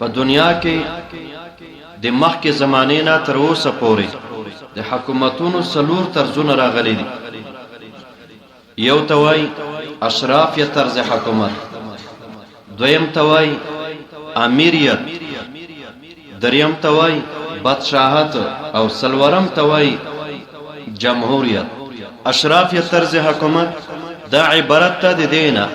په دنیا کې د مخکې زمانې نه تر اوسه پورې د حکومتونو څلور طرزونه راغلي دي. یو ته وایي اشرافیه طرز حکومت، دویم ته وایي امیریت، دریم ته وایي بدشاهت او څلورم ته وایي جمهوریت. اشرافیه طرز حکومت دا عبارت ته د دې نه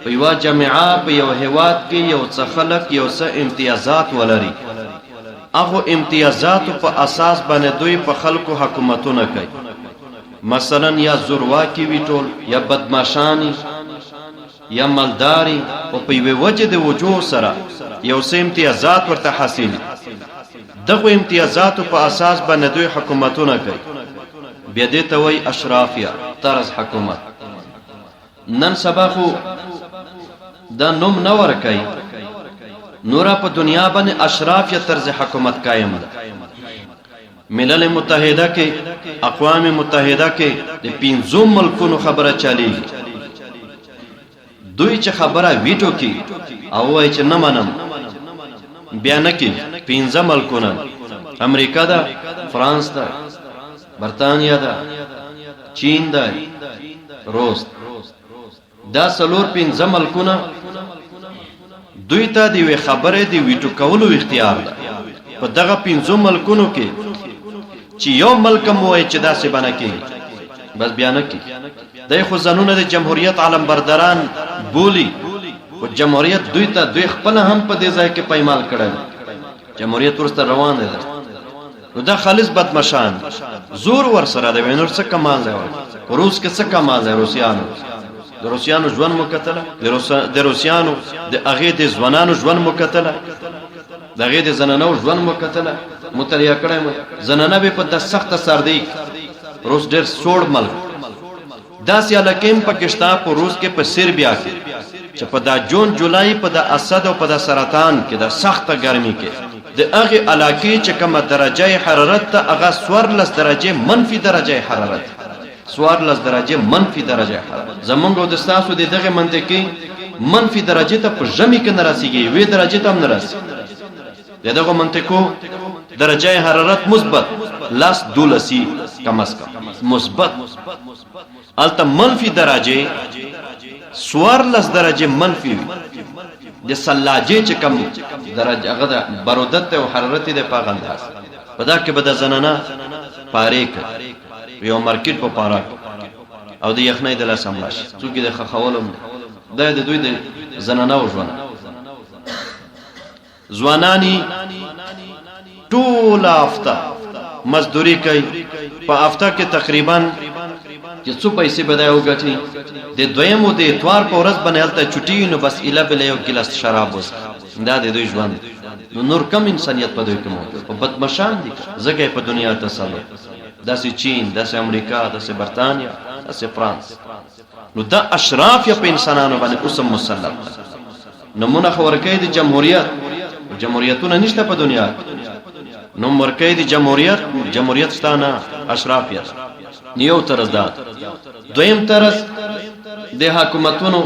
په یوه جامعه په یو هیواد کې یو څه خلک یو څه امتیازات ولري، هغو امتیازاتو په اساس باندې دوی په خلکو حکومتونه کوي. مثلا یا زورواکي وي ټول، یا بدمعشان یا مالداري، او په یوې وجې د وجوه سره یو څه امتیازات ورته حاصل، دغو امتیازاتو په اساس باندې دوی حکومتونه کوي، بیا دې ته وایي اشرافیه طرز حکومت. نن سبا خو دا نوم نه ورکوي، نوره په دنیا باندې اشرافیه طرز حکومت قایم ده. ملل متحده کې، اقوام متحده کې د پنځو ملکونو خبره چلیږي. دوی چې خبره ویټو کی او وایي چې نه منم، بیا نه کی. پنځه ملکونه، امریکا ده، فرانس ده، برتانیا ده، چین ده، روس. دا څلور پنځه ملکونه دوی ته د یوې خبرې د ویټو کولو اختیار ده. په دغه پنځو ملکونو کې چې یو ملک هم وایي چې داسې به نه کېږي، بس بیا نه کېږي. دی خو ځانونه د جمهوریت علمبرداران بولي، خو جمهوریت دوی ته دوی خپله هم په دې ځای کې پیمال کړی دی. جمهوریت ورسته روان دی. نو دا خالص بدمشان زور ور سره دی، نور څه کمال دی؟ ور روس کې څه کمال دی؟ روسیانو، د روسیانو ژوند مو کتله، د روسیانو د هغې د ځوانانو ژوند مو کتله، د هغې د زنانو ژوند مو کتله، مطالعه کړی مو. زنانه به په د سخته سردۍ، روس ډېر سوړ ملک، داسې علاقې هم پکې شته په روس کې، په سربیا کې، چې په دا جون جولای، په دا اسد او په دا سرطان کې، دا سخته ګرمي کې د هغې علاقې چې کومه درجه حرارت ته، هغه 14 درجه منفي درجه حرارت، 14 درجه منفي درجه حرارت. زمونږ او د ستاسو د دغې منطقې منفي درجه ته په ژمي کې نه رسېږي، یوې درجې ته هم نه رسېږي. د دغو منطقو درجه حرارت مثبت لاس دولسی کم از کم مثبت، الته منفي درجه 14 درجه منفي وي. د سلاجې چې کم درجه هغه د برودت او حرارت دی په هغه انداز په دا کې به د زنانه پارې کوي یو مارکیټ په پاره او د یخنۍ د لاسه مړه شي، څوک یې د ښخولو هم دی. د دوی د زنانه ژوند ځوانانی ټوله هفته مزدوري کوي، په هفته کې تقریبا چې څو پیسې به دی وګټي، د دویم او د اتوار په ورځ باندې هلته چوټي، نو بس ایله بله یو ګیلاس شراب وڅښي. دا د دوی ژوند. نو نور کم انسانیت په دوی کې موجود، په بدمشان دي، ځکه په دنیا تسلط. داسې چین، داسې امریکا، داسې برتانیا، داسې فرانس. نو دا اشراف یې په انسانانو باندې اوس هم مسلط ده. نمونه خو ورکوي د جمهوریت، جمهوریتونه نشته په دنیا کې. نوم ورکوي د جمهوریت، جمهوریت شته نه، اشرافیت. یو طرز دا. دویم طرز د حکومتونو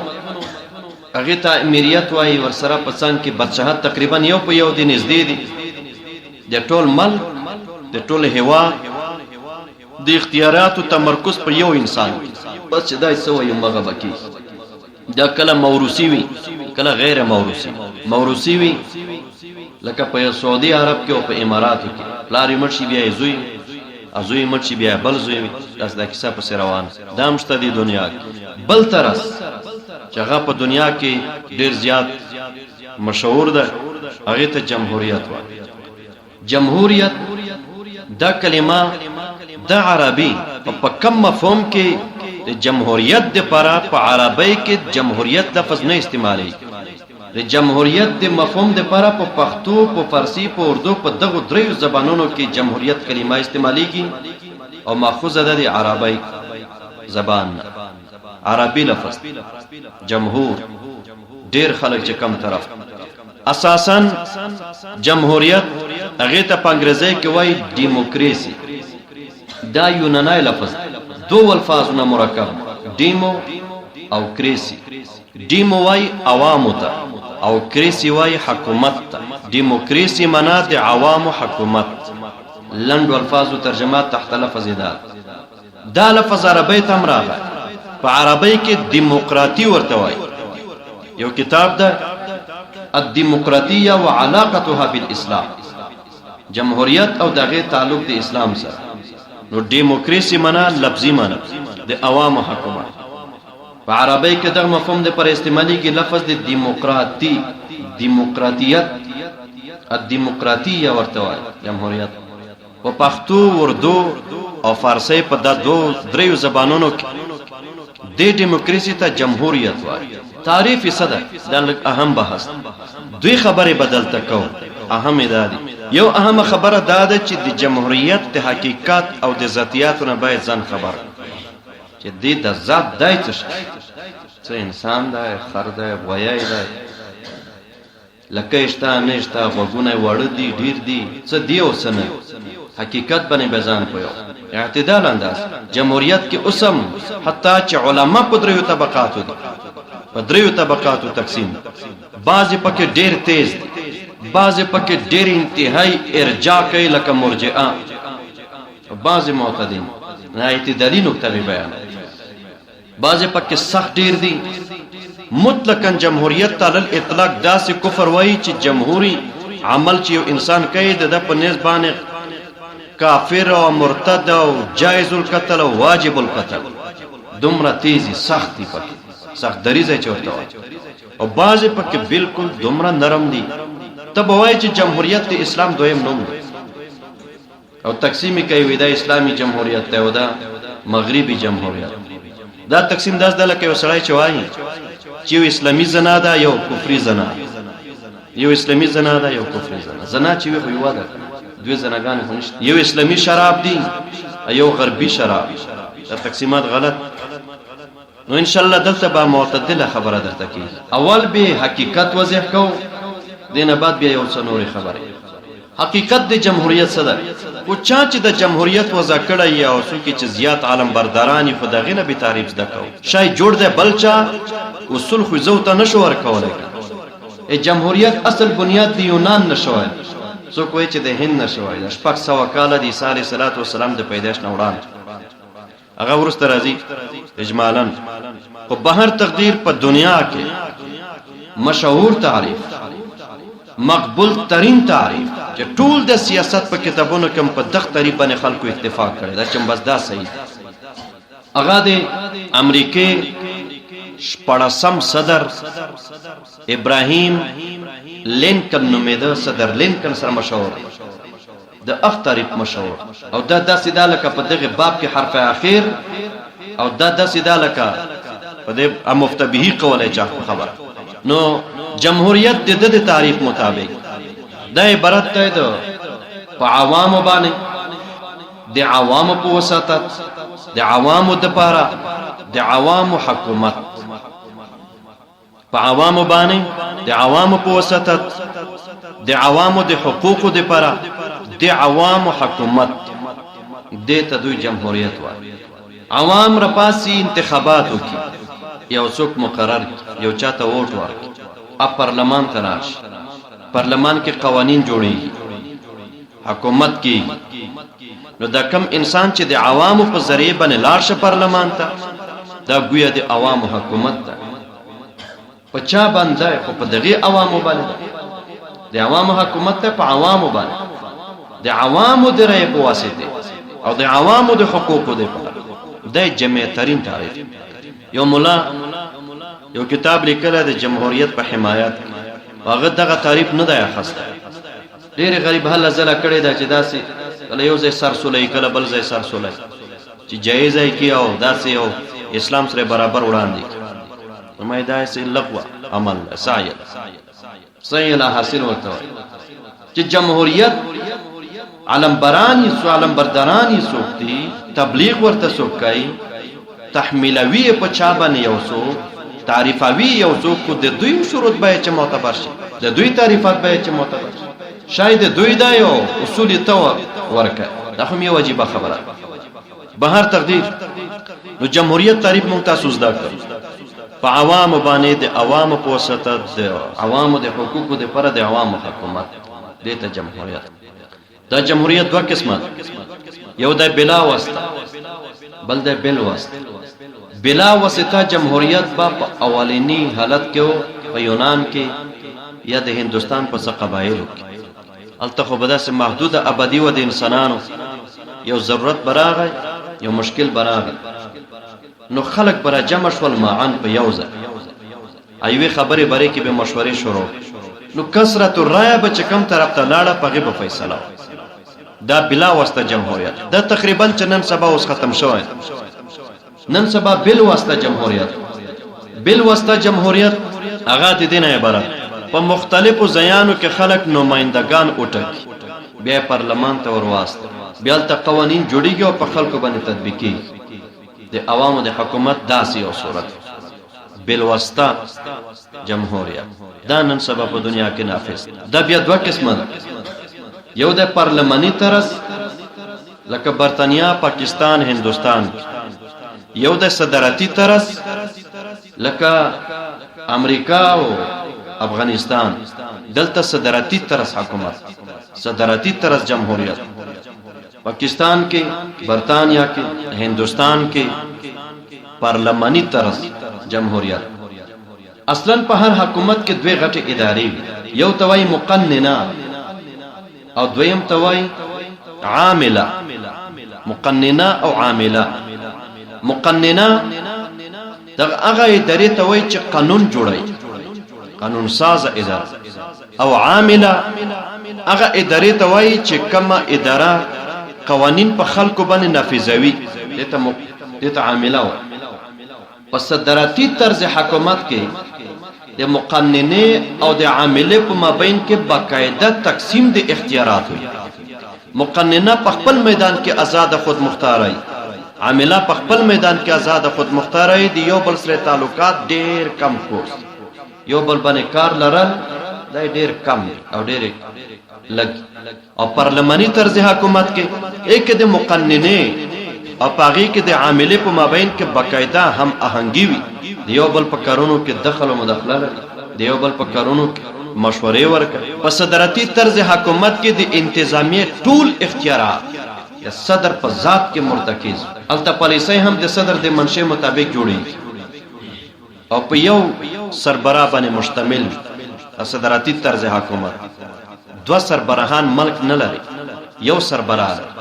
هغې ته امیریت وایي، ورسره په څنګ کې بادشاهت، تقریبا یو په یو دي، نږدې دي. د ټول ملک، د ټول هیواد د اختیاراتو تمرکز په یو انسان، بس چې دا څه وایي همغه به کېږي. دا کله موروثي وي، کله غیر موروثي. موروثي وي لکه په سعودي عرب کې او په اماراتو کې، پلار یې مړ شي بیا یې زوی، او زوی مړ شي بیا بل زوی وي، داسې دا کیسه پسې روان. دا هم شته دی دنیا کې. بل طرز چې هغه په دنیا کې ډیر زیات مشهور ده، هغې ته جمهوریت وایي. جمهوریت دا کلمه د عربي په کم مفهوم کې د جمهوریت د پاره په عربی کې جمهوریت لفظ نه استعمالي. د جمهوریت د مفهوم د پاره په پښتو، په فارسی، په اردو، په دغو دریو زبانونو کې جمهوریت کلمه استعمالیږي او ماخوذه ده د عربی زبان نه. عربي لفظ جمهور، ډیر خلک چې کم طرف. اساسا جمهوریت هغه ته په انګریزي کې وایي دیموکراسي. دا یوناني لفظ، دوه الفاظونه مرکب، دیمو او کریسی. دیمو وای عوامو ته، او کریسي وایي حکومت ته. ډیموکریسي معنا د عوامو حکومت. لنډو الفاظو ترجمه تحت لفظ دا دا لفظ عربۍ ته هم راغی. په عربۍ کې دیموکراتي ورته وایي. یو کتاب ده الدیموکراتیه وعلاقتها بالاسلام، جمهوریت او د هغې تعلق د اسلام سره. نو ډیموکریسي معنا لفظي معنا د عوامو حکومت. په عربۍ کې دغه مفهوم د پر استعمالیږي لفظ د دیموکراتي، دیموکراتیت، الدیموکراتیه ورته وایي جمهوریت. په پښتو، اردو او فارسۍ په دا دوو دریو زبانونو کې دې ډیموکریسي ته جمهوریت وایي. تعریف یې څه ده؟ دا لږ اهم بحث دی. دوې خبرې به دلته کوو، اهمې دا دي. یو اهمه خبره دا ده چې د جمهوریت د حقیقت او د ذاتیاتو نه باید ځان خبر کړو چې دې د ذات دی څه شی، څه انسان دی، خر دی، غویی دی، لکۍ شته نه شته، غوږونه یې واړه دي ډېر دي، څه دي او څه نه، حقیقت باندې به ځان پوهوم. اعتدال انداز جمهوریت کې اوس هم حتی چې علما په دریو طبقاتو دي، په دریو طبقاتو تقسیم، بعضې پکې ډېر تیز دي، بعضې پکې ډېر انتهایی ارجاع کوي لکه مرجئه، بعضې معتدل. نه اعتدالي نکته به بیان، بعضې پکې سخت ډېر دي. مطلقاً جمهوریت ته علی الاطلاق داسې کفر وایي چې جمهوري عمل چې یو انسان کوي د ده په نزد باندې کافر او مرتد او جایز القتل او واجب القتل، دومره تیزي سخت دي پکې، سخت دریځ چې ورته وایي. او بعضې پکې بالکل دومره نرم دي ته به وایې چې جمهوریت د اسلام دویم نوم دی. او تقسیم یې کوي، دا اسلامي جمهوریت دی او دا مغربي جمهوریت. دا تقسیم داس ده لکه یو سړی چې وایي چې یو اسلامي زنا ده یو کفري زنا، یو اسلامي زنا ده یو کفري زنا. زنا چې وي خو یوه ده، دوې زناګانې خو نشته. یو اسلامي شراب دي یو غربي شراب. دا تقسیمات غلط. نو ان شاء الله دلته به معتدله خبره درته کیږي. اول به حقیقت وضح کو، دینه بعد بیا یو څه نورې خبرې. حقیقت د جمهوریت څه ده؟ خو چا چې د جمهوریت وضع کړی او څوک چې زیات عالم برداران خو د هغې نه به تعریف زده کوو. شای جوړ دی بل چا اصول خو زه ورته نه شو ورکولی. که جمهوریت اصل بنیاد د یونان نه شوی، څوک وایي چې د هند نه شوی، د 600 کاله د عیسی علیه الصلاة والسلام د پیدایش نه وړاندې، هغه وروسته راځي اجمالا. خو بهر تقدیر په دنیا کې مشهور تعریف، مقبول ترین تعریف چې ټول د سیاست په کتابونو کې په دغه تعریف باندې خلکو اتفاق کړی دا چې بس دا صحیح دی، هغه د امریکې شپاړسم صدر ابراهیم لینکن نومېده. صدر لینکن سره مشهور د اخ تعریف مشهور، او دا داسې ده لکه په دغه باب کې حرف اخیر، او دا داسې ده لکه په دې مفتبهي قولې چا خبره. نو جمهوریت د د تعریف مطابق دا عبارت دی د په عوامو باندې، د عوامو په وساطت، د عوامو د پاره، د عوامو حکومت. په عوامو باندې، د عوامو په وساطت، د عوامو د حقوقو د پاره، د عوامو حکومت، دې ته دوی جمهوریت وایي. عوام رپاسي انتخابات وکړي، یو څوک مقرر کړي، یو چاته ووټ ورکړي، ا پارلمان ته لاړ شي، پارلمان کې قوانین جوړیږي، حکومت کیږي. نو دا کم انسان چې د عوامو په ذریعه باندې لاړ شه پارلمان ته، دا ګویا د عوامو حکومت ده. په چا باندې؟ خو په دغه عوامو باندې ده. د عوامو حکومت ته په عوامو باندې، د عوامو د رأی په واسطه او د عوامو د حقوقو د پاره. دا جمع ترین تعریف. یو مولا یو کتاب لیکلی د جمهوریت په حمایت، هغه دغه تعریف نه دی اخیستی. ډېر غریب هله ځله کړې ده چې داسې کله یو ځای سر سولوي، کله بل ځای سر سولوي، چې جایز یې کړي او داسې یو اسلام سره برابر وړاندې کړي. نو ما دا هسې لغوه عمل دی، سعی ده، سعی لا حاصل ورته وایي چې جمهوریت علمبران یې څو، علمبرداران یې څوک دي، تبلیغ ورته څوک کوي، تحمیلوي یې په چا باندې یو څوک، تعریفوي یو څوک، خو د دوی شروط باید چې معتبر شي، د دوی تعریفات باید چې معتبر شي، شاید د دوی دا یو اصول یې ته ورکړه. دا خو یو عجیبه خبره ده. بهر تقدیر نو جمهوریت تعریف مونږ تاسو زده کړ. په عوامو باندې د عوامو په واسطه د عوامو د حقوقو دپاره د عوامو حکومت، دې ته جمهوریت. دا جمهوریت دوه قسمه ده، یو د بلا واسطه، بل د بل واسطه. بلا واسطه جمهوریت به په اولنی حالت کې په یونان کې یا د هندوستان په څه قبایلو کې. هلته خو به داسې محدوده ابادي وه د انسانانو، یو ضرورت به راغی، یو مشکل به راغی، نو خلک به راجمع شول معا په یو ځای، یوې خبرې باره کې به مشورې شروع، نو کثرت الرایه به چې کوم طرف ته لاړه په هغې به فیصله وه. دا بلا واسطه جمهوریت دا تقریبا چې نن سبا اوس ختم شوی. نن سبا بل واسطه جمهوریت، بل واسطه جمهوریت هغه د دې نه عبارت، په مختلفو ځایانو کې خلک نمایندګان وټاکي، بیا پارلمان ته ورواست، بیا هلته قوانین جوړیږي او په خلکو باندې تطبیقیږي. د عوامو د حکومت داسې یو صورت بالواسطه جمهوریت دا نن سبا په دنیا کې نافذ. دا بیا دوه قسمه ده، یو د پارلماني طرز لکه برتانیا، پاکستان، هندوستان، یو د صدارتي طرز لکه امریکا او افغانستان. دلته صدارتي طرز حکومت، صدارتي طرز جمهوریت پاکستان کې، برتانیا کې، هندوستان کې پارلماني طرز جمهوریت. اصلا په هر حکومت کې دوه غټې ادارې وي، یو ته وایي مقننه او دویم ته وایي عامله. مقننه او عامله. مقننه دغه هغه ادارې ته وایي چې قانون جوړوي، قانون ساز اداره، او عامله هغه ادارې ته وایي چې کومه اداره قوانین په خلکو باندې نافذوي، دې ته عامله وایي. په صدارتي طرز حکومت کې د مقننې او د عاملې په مابین کې باقاعده تقسیم د اختیارات وي. مقننه په خپل میدان کې آزاده خود مختاره وي، عامله په خپل میدان کې آزاده خود مختاره وي. د یو بل سره تعلقات ډیر کم کوس، یو بل باندې کار لرل دا ډیر کم او ډیر لږ. او پارلماني طرز حکومت کې یک د مقننې او په هغې کې د عاملې په مابین کې باقاعده هم اهنګي وي، د یو بل په کارونو کې دخل او مداخله لري، د یو بل په کارونو کې مشورې ورکوي. په صدارتي طرز حکومت کې د انتظامیې ټول اختیارات د صدر په ذات کې مرتکز، هلته پالیسۍ هم د صدر د منشې مطابق جوړیږي او په یو سربراه باندې مشتمل وي. صدارتي طرز حکومت دوه سربراهان ملک نه لري، یو سربراه لري،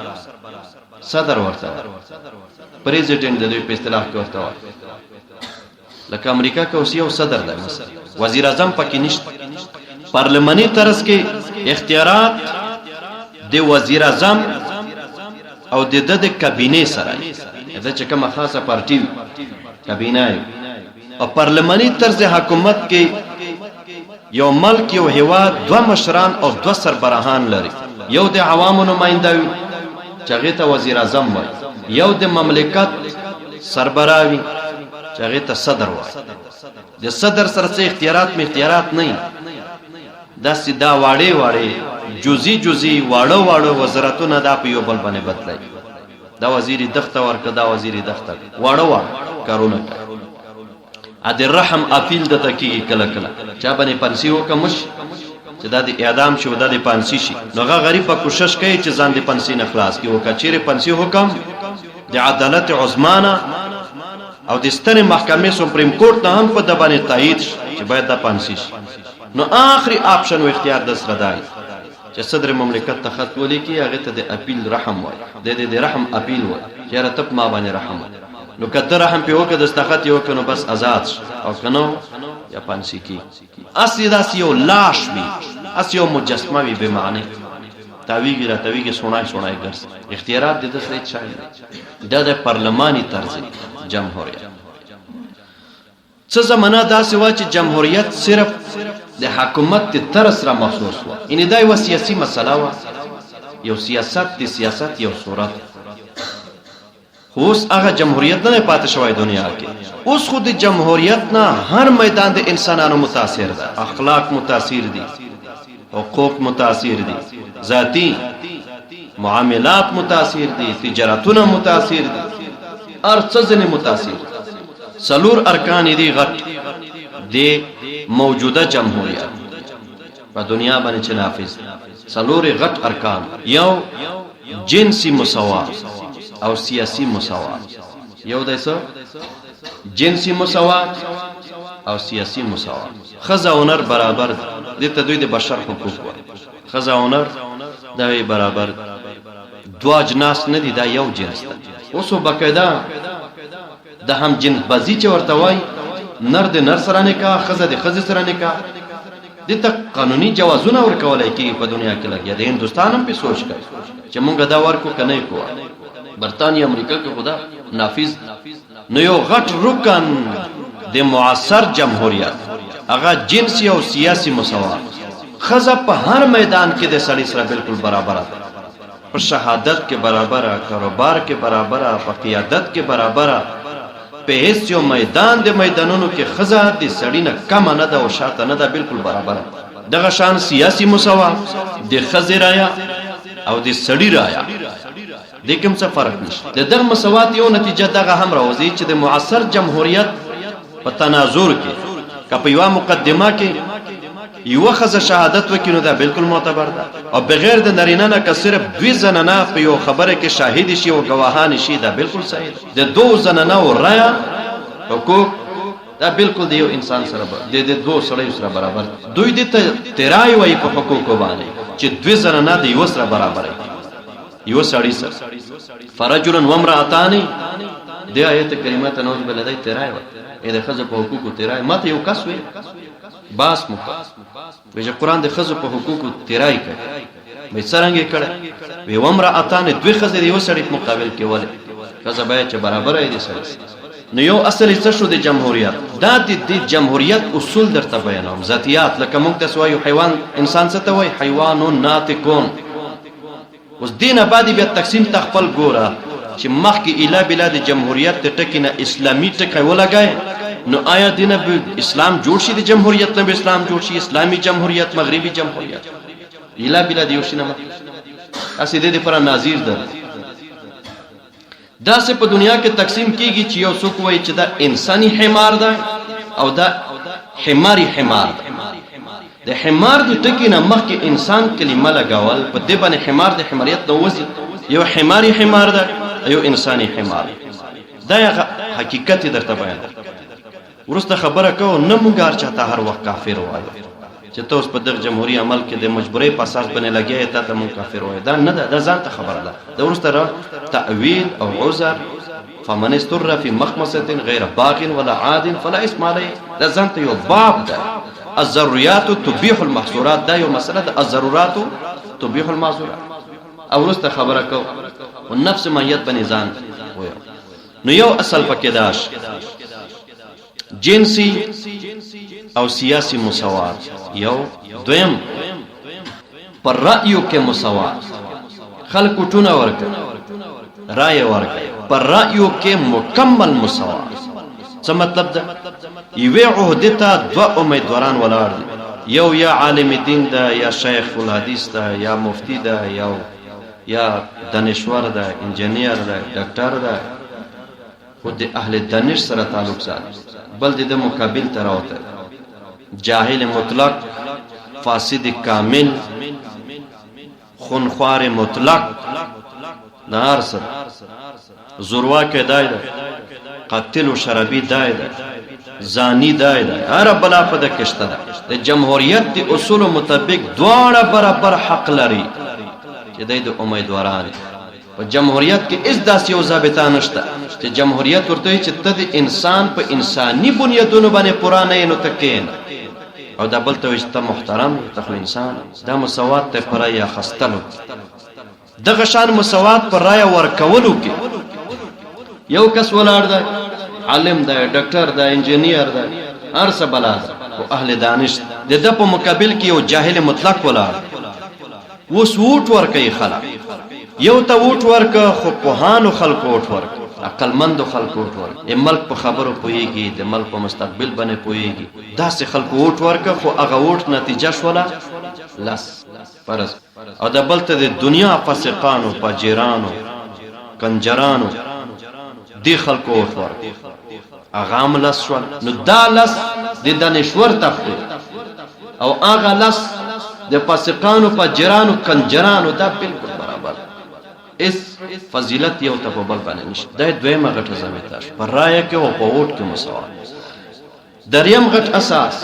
صدر ورته وایي، پریزیډنټ د دوی په اصطلاح کې ورته وایي. لکه امریکا کې اوس یو صدر دی مثلا، وزیر اعظم پکې نشته. پارلماني طرز کې اختیارات د وزیر اعظم او د ده د کابینې سره، دا چې کومه خاصه پارټي وي کابینه وي. او پارلماني طرز حکومت کې یو ملک، یو هیواد دوه مشران او دوه سربراهان لري، یو د عوامو نماینده وي چې هغې ته وزیر اعظم وایي، یو د مملکت سربراه وي چې هغې ته صدر وایي. د صدر سره څه اختیارات مې اختیارات نه، داسې دا واړې واړې جزئی جزئی واړه واړه وزارتونه دا په یو بل باندې بدلوي، دا وزیر دخته ورکه، دا وزیر دخته، واړه واړه کارونه کوي. ا د رحم اپیل د تکیږي کله کله چا باندې پنسی وکمش چې دا د اعدام شي او دا د پانسی شي، نو هغه غریب به کوشش کوي چې ځان د پانسی نه خلاص کړي. او که چیرې پانسی حکم د عدالت عظما نه او د سترې محکمې سپریم کورټ نه هم په د باندې تایید شي چې باید دا پانسی شي، نو آخري آپشن او اختیار د سره دی چې صدر مملکت ته خط ولیکي، هغه ته د اپیل رحم وایي، د دې د رحم اپیل وایي چې یاره ته په ما باندې رحم وکړه. نو که ته رحم پې وکړه، دستخط یې وکړه، نو بس ازاد شي، او که نه یا پانسی کېږي. هسې داسې یو لاش وي، هسې یو مجسمه وي، بې معنی تاویږي را تاویږي، سوڼای سوڼای ګرځي، اختیارات د ده سره هېڅ شی نه. دا د پارلماني طرز جمهوریت. څه زمانه داسې وه چې جمهوریت صرف د حکومت د طرز سره مخصوص وه، یعنې دا یوه سیاسي مسله وه، یو سیاست د سیاست یو صورت. خو اوس هغه جمهوریت نه دی پاتې شوی دنیا کې. اوس خو د جمهوریت نه هر میدان د انسانانو متاثر ده، اخلاق متاثر دي، حقوق متاثر دي، ذاتی معاملات متاثر دي، تجارتونه متاثر دي، هر څه ځنې متاثر دي. څلور ارکان دي غټ د موجوده جمهوریت په دنیا باندې چې نافذ، څلور غټ ارکان: یو جنسي مساوات او سیاسي مساوات. یو د څه؟ جنسي مساوات او سیاسي مساوات. ښځه او نر برابر دي. دې ته دوی د بشر حقوق وایي. ښځه او نر دا برابر دي، دوه اجناس نه دي، دا یو جنس ده. اوس باقاعده د هم جنس بازی چې ورته وایي، نر د نر سره نکاح، ښځه د ښځې سره نکاح، دې ته قانوني جوازونه ورکولی کېږي په دنیا کې. لګیا د هندوستان هم پې سوچ کوي چې مونږ دا ورکو که نه یې کوو. برتانیا، امریکا کې خو دا نافذ. نو یو غټ رکن د معاصر جمهوریت هغه جنسي او سیاسي مساوات. ښځه په هر میدان کې د سړي سره بالکل برابره ده، په شهادت کې برابره، کاروبار کې برابره، په قیادت کې برابره. په هیڅ یو میدان د میدانونو کې ښځه د سړي نه کمه نه ده او شاته نه ده، بالکل برابره. دغه شان سیاسي مساوات، د ښځې رایه او د سړي رایه، دې کوم څه فرق نشته. د دغه مساوات یو نتیجه دغه هم راوځي چې د معاصر جمهوریت په تناظر کې که په یوه مقدمه کې یوه ښځه شهادت وکړي، نو دا بالکل معتبر ده، او بغیر د نارینه نه که صرف دوی زنانه په یو خبره کې شاهد شي او ګواهان شي، دا بالکل صحیح ده. د دوو زنانه او رایه حقوق دا بالکل د یو انسان سره، د دوو سړیو سره برابر. دوی دې ته ترای وایي په حقوقو باندې چې دوی زنانه د یو سره برابر، یو سړی سره. فرجل وامرأتان، د آیت کریمه ته نعوذ بالله دی ترای وایي، د ښځو په حقوقو ترای. ماته یو کس وی، باس مو وی چې قرآن د ښځو په حقوقو ترای کوي. وی څرنګه کړه؟ وی وامرأتان، دوی ښځې د یو سړي په مقابل کې ولې؟ ښځه باید چې برابره یې د سړي. نو یو اصل څه شو د جمهوریت؟ دا د جمهوریت اصول درته بیانوم، ذاتیات. لکه موږ تاسو وایو حیوان، انسان څه ته وایي؟ حیوان ناطقون. اوس دینه بعد بیا تقسیم ته خپل ګوره چې مخکې اله بلا د جمهوریت د ټکی نه اسلامي ټکی ولګای، نو آیا دینه به اسلام جوړ شي؟ د جمهوریت نه به اسلام جوړ شي؟ اسلامي جمهوریت، مغربي جمهوریت، اله بلا د یو شي نه مخکې هسې د دې لپاره ناظر ده. داسې په دنیا کې تقسیم کیږي چې یو څوک وایي چې دا انساني حمار ده او دا حماري حمار ده. د حمار د ټکي نه مخکې انسان کلمه لګول، په دې باندې حمار د حماریت نه وځي. یو حماري حمار ده، یو انساني حمار. دا هغه حقیقت درته بیان وروسته خبره کوو. نه موږ هر چاته هر وخت کافر وایو چې ته اوس په دغه جمهوري عمل کې د مجبورۍ په اساس باندې لګیا یې، تا ته موږ کافر وایو. دا نه ده، دا ځان ته خبره ده. د وروسته را تأویل او عذر، فمن استر فی مخمصة غیر باغ ولا عاد فلا اثم علیه، دا ځان ته یو باب ده. الضروريات تبيح المحظورات، دا یو مسله ده. الضرورات تبيح المحظورات، او وروسته خبره کوو او نفس ماهیت باندې ځان وایو. نو یو اصل پکې داش جنسي او سیاسي مساوات یو. دویم پر رأیو کې مساوات. خلک وټونه ورکړي، رایه ورکړي، پر رأیو کې مکمل مساوات. څه مطلب ده؟ یوې عهدې ته دوه امیدواران ولاړ دي، یو یا عالم دین ده، یا شیخ الحدیث ده، یا مفتی ده، یو یا دانشور ده، انجنیر ده، ډاکټر ده، خو د اهل دانش سره تعلق ساتي. بل د مقابل ته راوته جاهل مطلق، فاسد کامل، خونخوار مطلق، د هر څه زورواکی دی ده، قاتل و شرابي دی ده، زانی دی ده، هره بلا په ده کې شته ده. د جمهوریت د اصولو مطابق دواړه برابر حق لري چې دی د امیدواران. په جمهوریت کې هیڅ داسې یو ضابطه نشته چې جمهوریت ورته وایي چې ته د انسان په انساني بنیادونو باندې پوره نه یې نو ته کښېنه، او دا بل ته وایي چې ته محترم یې، ته خو انسان. دا مساوات ته په رایه اخیستلو. دغه شان مساوات په رایه ورکولو کې. یو کس ولاړ دی، عالم دی، ډاکټر دی، انجنیر دی، هر څه بلا ده، خو اهل دانش. د ده په مقابل کې یو جاهل مطلق ولاړ. اوس ووټ ورکوي خلک. یو ته ووټ ورکه، خو پوهانو خلکو ووټ ورک، عقلمندو خلکو ووټ ورک، د ملک په خبرو پوهیږي، د ملک په مستقبل باندې پوهیږي، داسې خلکو ووټ ورکه، خو هغه ووټ نتیجه شوله لس فرض، او د بل ته د دنیا فاسقانو، فاجرانو، کنجرانو، دې خلکو ووټ ورک. هغه هم لس شول. نو دا لس د دانشور طبقې او هغه لس د فاسقانو، فاجرانو، کنجرانو، دا بالکل برابر، اس فضیلت یو ته په بل باندې نشته. دا دویمه غټه ضابطه شوه، په رایه کې او په ووټ کې مساوات. دریم غټ اساس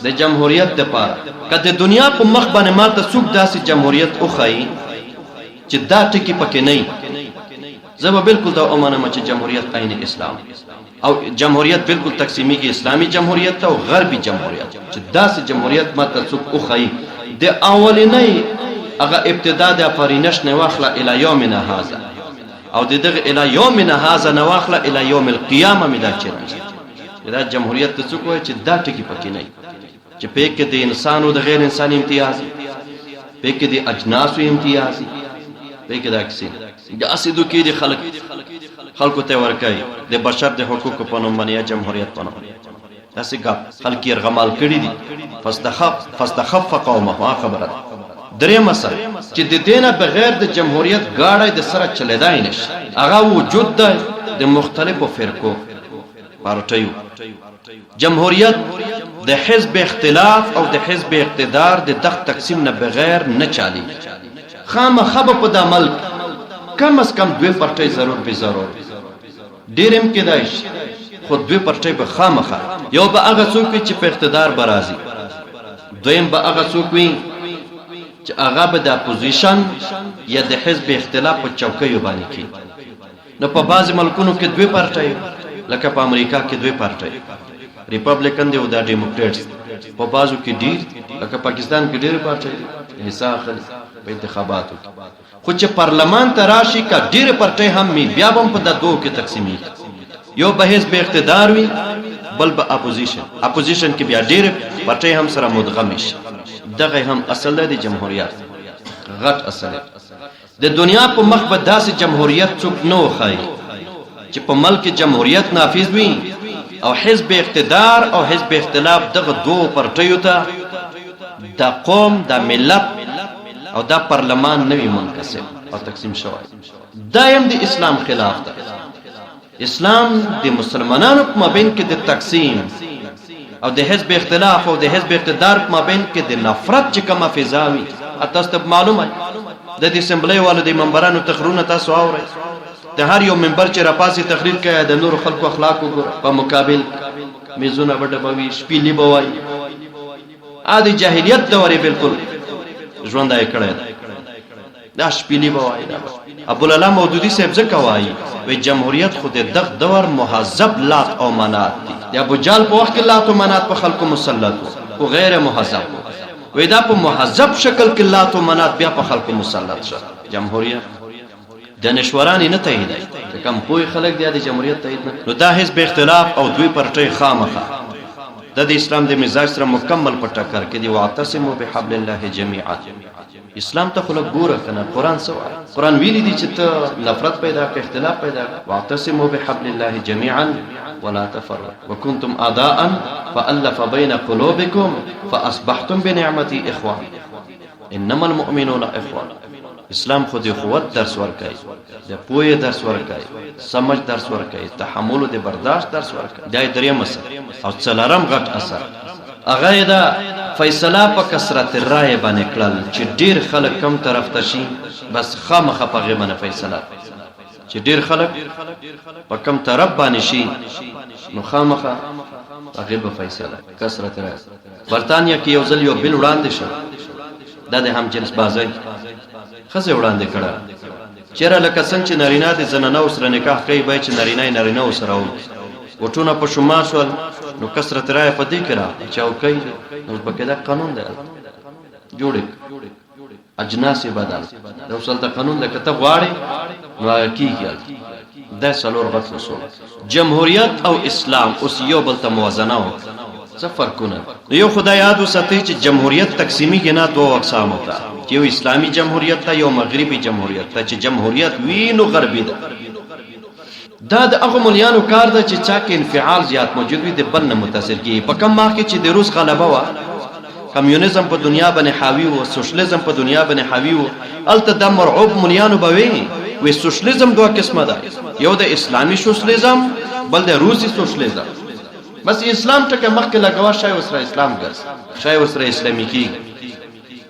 د جمهوریت دپاره، که د دنیا په مخ باندې ماته څوک داسې جمهوریت وښایي چې دا ټکي پکې نه، زه به بالکل دا ومنم چې جمهوریت عین اسلام او جمهوریت بالکل تقسیمیږي اسلامي جمهوریت ته او غربي جمهوریت. چې داسې جمهوریت ماته څوک وښایي، د اولنۍ هغه ابتدا د افرینش نه واخله الی یومنا هذا، او د دغه الی یومنا هذا نه واخله الی یوم القیامه مې دا چیلنج دی، دا جمهوریت ته څوک وایي چې دا ټکي پکې نه، چې په کې د انسانو د غیر انساني امتیاز، په کې د اجناسو امتیاز، په کې دا کیسې داسې دوکې دي خلک خلکو ته ورکوي د بشر د حقوقو په نوم باندې یا جمهوریت په نوم، داسې ګپ خلک یې یرغمال کړي دي. فاستخف قومه، هغه خبره ده. دریم اصل چې د دې نه بغیر د جمهوریت ګاډی د سره چلیدای نه شي، هغه وجود دی د مختلفو فرقو پارټیو. جمهوریت د حزب اختلاف او د حزب اقتدار د دغه تقسیم نه بغیر نه چلیږي. خامخا به په دا ملک کم از کم دوې پارټۍ ضرور به ضرور، ډېر هم کېدای شي، خو دوې پارټۍ به خامخا. یو به هغه څوک وي چې په اقتدار به راځي، دویم به هغه څوک وي چې هغه به د اپوزیشن یا د حزب اختلاف په چوکیو باندې کېږي. نو په بعضې ملکونو کې دوې پارټۍ، لکه په امریکا کې دوې پارټۍ، ریپبلیکن دی او دا ډیموکریټس. په بعضو کې ډیر، لکه پاکستان کې ډېرې پارټۍ دي، حصه اخلي په انتخاباتو کې، خو چې پارلمان ته راشي که ډېرې پارټۍ هم وي، بیا به هم په دا دوو کې تقسیمیږي. یو به حزب اقتدار وي، بل به اپوزیشن. اپوزیشن کې بیا ډېرې پارټۍ هم سره مدغمې شي. دغه هم اصل دی د جمهوریت، غټ اصل دی. د دنیا په مخ به داسې جمهوریت څوک نه وښایي چې په ملک کې جمهوریت نافذ وي او حزب اقتدار او حزب اختلاف دغه دوو پرټیو ته دا قوم، دا ملت او دا پارلمان نه وي منقسم او تقسیم شوی. دا هم د اسلام خلاف ده. اسلام د مسلمانانو په مابین کې د تقسیم او د حزب اختلاف او د حزب اقتدار په مابین کې د نفرت چې کومه فضا وي، تاسو ته معلومه د دې اسمبلۍ والو د ممبرانو تقریرونه تاسو اورئ، د هر یو ممبر چې راپاسي تقریر کوي، د نورو خلکو اخلاق وګوره، په مقابل میزونه به ډبوي، شپېلي به وایي، د جاهلیت دورې بالکل ژوند یې کړی دی. دا شپېلي به وایي. دا ابوالعلا مودودي صاحب ځکه وایي، وی جمهوریت خو د دغه دور مهذب لات او منات دي. د ابو جال په وخت کې لات او منات په خلکو مسلط وو، خو غیر مهذب وو. وی دا په مهذب شکل کې لات او منات بیا په خلکو مسلط شو. جمهوریت دانشوران یې نه تاییدوي، چې کم پوه خلک دي د جمهوریت تایید نه. نو دا حزب اختلاف او دوی پرټۍ خامخا د اسلام د مزاج سره مکمل په ټکر کې دي. واعتصموا بحبل الله جميعا. اسلام ته خو لږ ګوره کنه، قرآن څه وایي؟ قرآن ویلي دي چې ته نفرت پیدا کړه، اختلاف پیدا کړه. واعتصموا بحبل الله جميعا ولا تفرقوا وكنتم اعداء فألف بين قلوبكم فأصبحتم بنعمتي اخوان انما المؤمنون اخوان. اسلام خو د قوت درس ورکوي، د پوهې درس ورکوي، سمج درس ورکوي، تحمل او د برداشت درس ورکوي. دا یې دریم اصل. او څلورم غټ اصل هغه یې دا فیصله په کثرت رایې باندې کړل، چې ډیر خلک کم طرف ته شي، بس خامخا په هغې باندې فیصله، چې ډیر خلک په کم طرف باندې شي نو خامخا هغې به فیصله، کثرت رایې. برتانیا کې یو ځل یو بل وړاندې شو، دا د همجنس بازۍ ښځې وړاندې کړه، چېرې لکه څنګه چې نارینه د زنانو سره نکاح کوي، باید چې نارینه یې نارینه سره وکړي. وټونه په شمار شول، نو کثرت رایه په دې کې راغله چې او کوي، نو اوس پکې دا قانون دی جوړ اجناس یې بدل. دا اوس هلته قانون دی، که ته غواړې نو هغه کېږي هلته. دا څلور غټ اصول، جمهوریت او اسلام اوس یو بل ته موازنه وکړه، څه فرقونه. نو یو خدای یاد وساتئ چې جمهوریت تقسیمیږي نه دوو اقسامو ته، چې یو اسلامي جمهوریت ته، یو مغربي جمهوریت ته. چې جمهوریت وي نو غربي ده. دا د هغو ملیانو کار ده چې چا کې انفعال زیات موجود وي، د بل نه متاثر کیږي. په کم مخ کې چې د روس غلبه وه، کمیونیزم په دنیا باندې حاوي و، سوشلیزم په دنیا باندې حاوي و، هلته دا مرعوب ملیانو به وي، وی سوشلیزم دوه قسمه ده، یو د اسلامي سوشلیزم، بل دی روسي سوشلیزم. بس اسلام ټکی مخکې لګوه، شی ورسره اسلام ګرځي، شی ورسره اسلامي کېږي.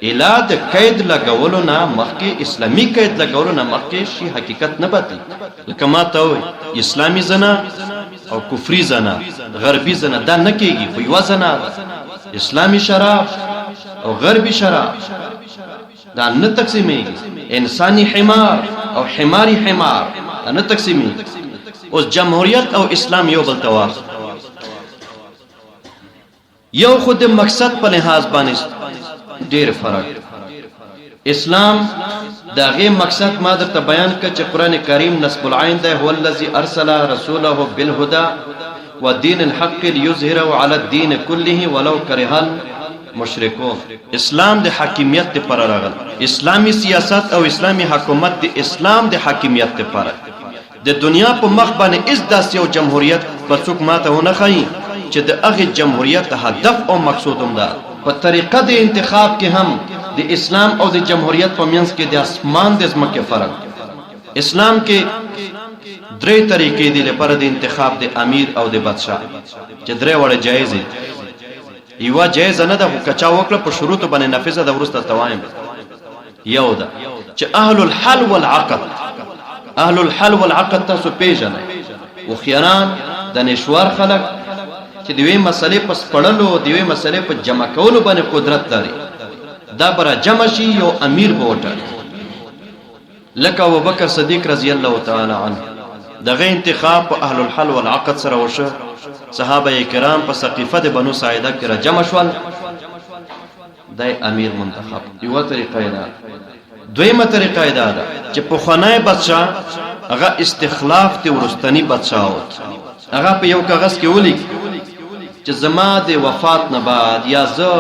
اله د قید لګولو نه مخکې، اسلامي قید لګولو نه مخکې شي حقیقت نه بدلي. لکه ما ته وایي اسلامي زنا او کفري زنا، غربي زنا، دا نه کېږي، خو یوه زنا ده. اسلامي شراب او غربي شراب دا نه تقسیمېږي. انساني حمار او حماري حمار دا نه تقسیمېږي. اوس جمهوریت او اسلام یو بل ته واخله. یو خو د مقصد په لحاظ باندې ډیر فرق. اسلام د هغې مقصد ما درته بیان کړ چې قرآن کریم نصب العین دی، هو الذي ارسل رسوله بالهدى ودین الحق لیظهره علی الدین کله ولو کره المشرکون. اسلام د حاکمیت لپاره راغل. اسلامي سیاست او اسلامي حکومت د اسلام د حاکمیت لپاره. د دنیا په مخ باندې هیڅ داسې یو جمهوریت به څوک ماته ونه ښایي چې د هغې جمهوریت هدف او مقصود هم ده. په طریقه د انتخاب کې هم د اسلام او د جمهوریت په منځ کې د اسمان د ځمکې فرق. اسلام کې درې طریقې دي لپاره د انتخاب د امیر او د بادشاه، چې درې واړه جایز دي. یوه جایزه نه ده، خو که چا وکړه په شروطو باندې نافذه ده، وروسته ته وایم. یو ده چې اهل الحل والعقد، اهل الحل والعقد تاسو پیژنئ، هوښیاران دانشور خلک چې د یوې مسلې په سپړلو، د یوې مسلې په جمع کولو باندې قدرت لري، دا به راجمع شي، یو امیر به وټاکي. لکه ابوبکر صدیق رضی الله تعالی عنه، دغه انتخاب په اهل الحل والعقد سره وشو. صحابه کرام په سقیفه د بنو ساعده کې راجمع شول، دی امیر منتخب. یوه طریقه یې دا. دویمه طریقه یې دا ده چې پخوانی بادشاه هغه استخلاف د وروستني بادشاه وت، هغه په یو کاغذ کې ولیک چې زما د وفات نه بعد یا زه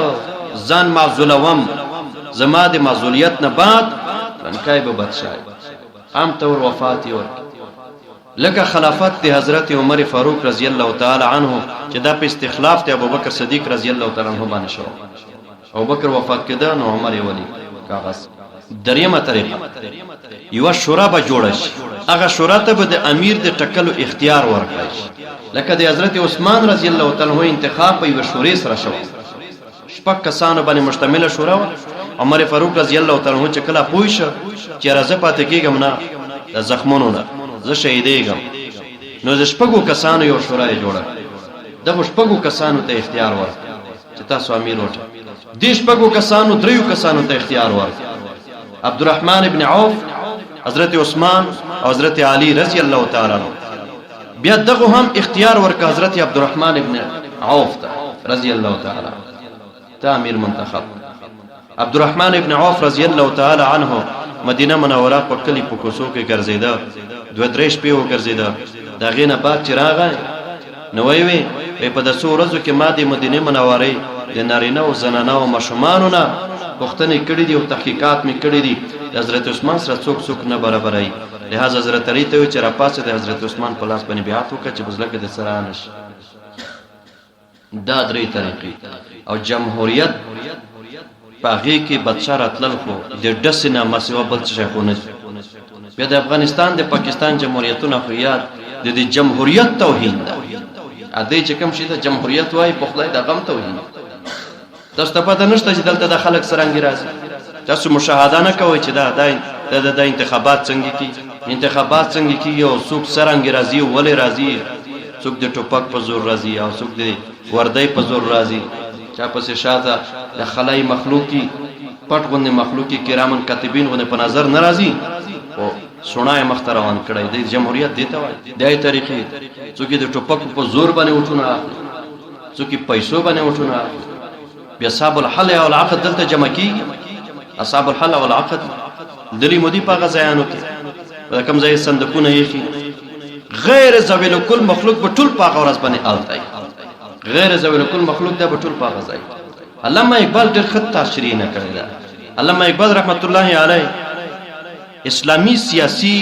ځان معزولوم، زما د معزولیت نه بعد فلانکی به بادشاه، عام طور وفات یې ورکړي. لکه خلافت د حضرت عمر فاروق رضی الله تعالی عنه چې دا په استخلاف د ابوبکر صدیق رضی الله تعالی عنه باندې شو. ابوبکر وفات کېده نو عمر یې ولیک کاغذ. دریمه طریقه، یوه شورا به جوړه شي، هغه شورا ته به د امیر د ټکلو اختیار ورکړی شي. لکه د حضرت عثمان رضی الله تعالی عنه انتخاب په یوه شورې سره شوی، شپږ کسانو باندې مشتمله شورا وه. عمر فاروق رضی الله تعالی عنه چې کله پوه شو چې راځه پاتې کېږم نه د زخمونو نه، زه شهیدېږم، نو د شپږو کسانو یو شورا یې جوړه کړه. دغو شپږو کسانو ته اختیار ورکړ چې تاسو امیر وټاکئ. دې شپږو کسانو دریو کسانو ته اختیار ورکړ، عبدالرحمن ابن عوف، حضرت عثمان او حضرت علی رضی الله تعالی عنه. بیا دغه هم اختیار ورکړ حضرت عبدالرحمن ابن عوف ته رضی الله تعالی ته امیر منتخب. عبدالرحمن ابن عوف رضی الله تعالی عنه مدینه منوره په کلی په کوڅو کې ګرځېده، دوه درې شپې وګرځېده. د هغې نه بعد چې راغی نو ویې وی په د څو ورځو کې ما د مدینې منورې د نارینه او زنانه او ماشومانو نه پوښتنې کړې دي او تحقیقات مې کړي دي، د حضرت عثمان سره څوک څوک نه برابروي. لهذا حضرت علي ته وویل چې راپاڅه، د حضرت عثمان په لاس باندې بیعت وکړه چې په زړه کې د څه رانه شي. دا درې طریقې. او جمهوریت په هغې کې بادشاه راتلل خو د ډسې نه ماسوا بل څه شی خو نه دي. بیا د افغانستان د پاکستان جمهوریتونه خو یاد د دې جمهوریت توهین ده. ا دې چې کوم شي ته جمهوریت وایي په خدای د غم توهین. تاسو ته پته نشته چې دلته د خلک څرنګه راځي. تاسو مشاهده نه کوئ چې دا دا د انتخابات څنګه کیږي، انتخابات څنګه کیږي او څوک څرنګه راځي او ولې راځي. څوک د ټوپک په زور راځي او څوک د وردۍ په زور راځي. چا پسې شاته د خلای مخلوقي پټ غوندې مخلوقي کرامن کاتبین غوندې په نظر نه راځي، خو سوڼا یې مخته روان کړی دی. جمهوریت دې ته وایي. دی طریقې څوک د ټوپکو په زور باندې وټونه اخلي، څوک پیسو باندې وټونه اخلي. بیا اصحاب الحل او العقد دلته جمع کیږي. اصحاب الحل او العقد دلی مودي په هغه ځایانو کې په کوم ځای صندوقونه یې غیر ذویل کل مخلوق به ټول په هغه ورځ باندې آلته، غیر ذویل کل مخلوق دا به ټول په هغه ځای. علامه اقبال ډېر ښه تشریح نه کړې ده. علامه اقبال رحمت الله علیه اسلامی سیاسي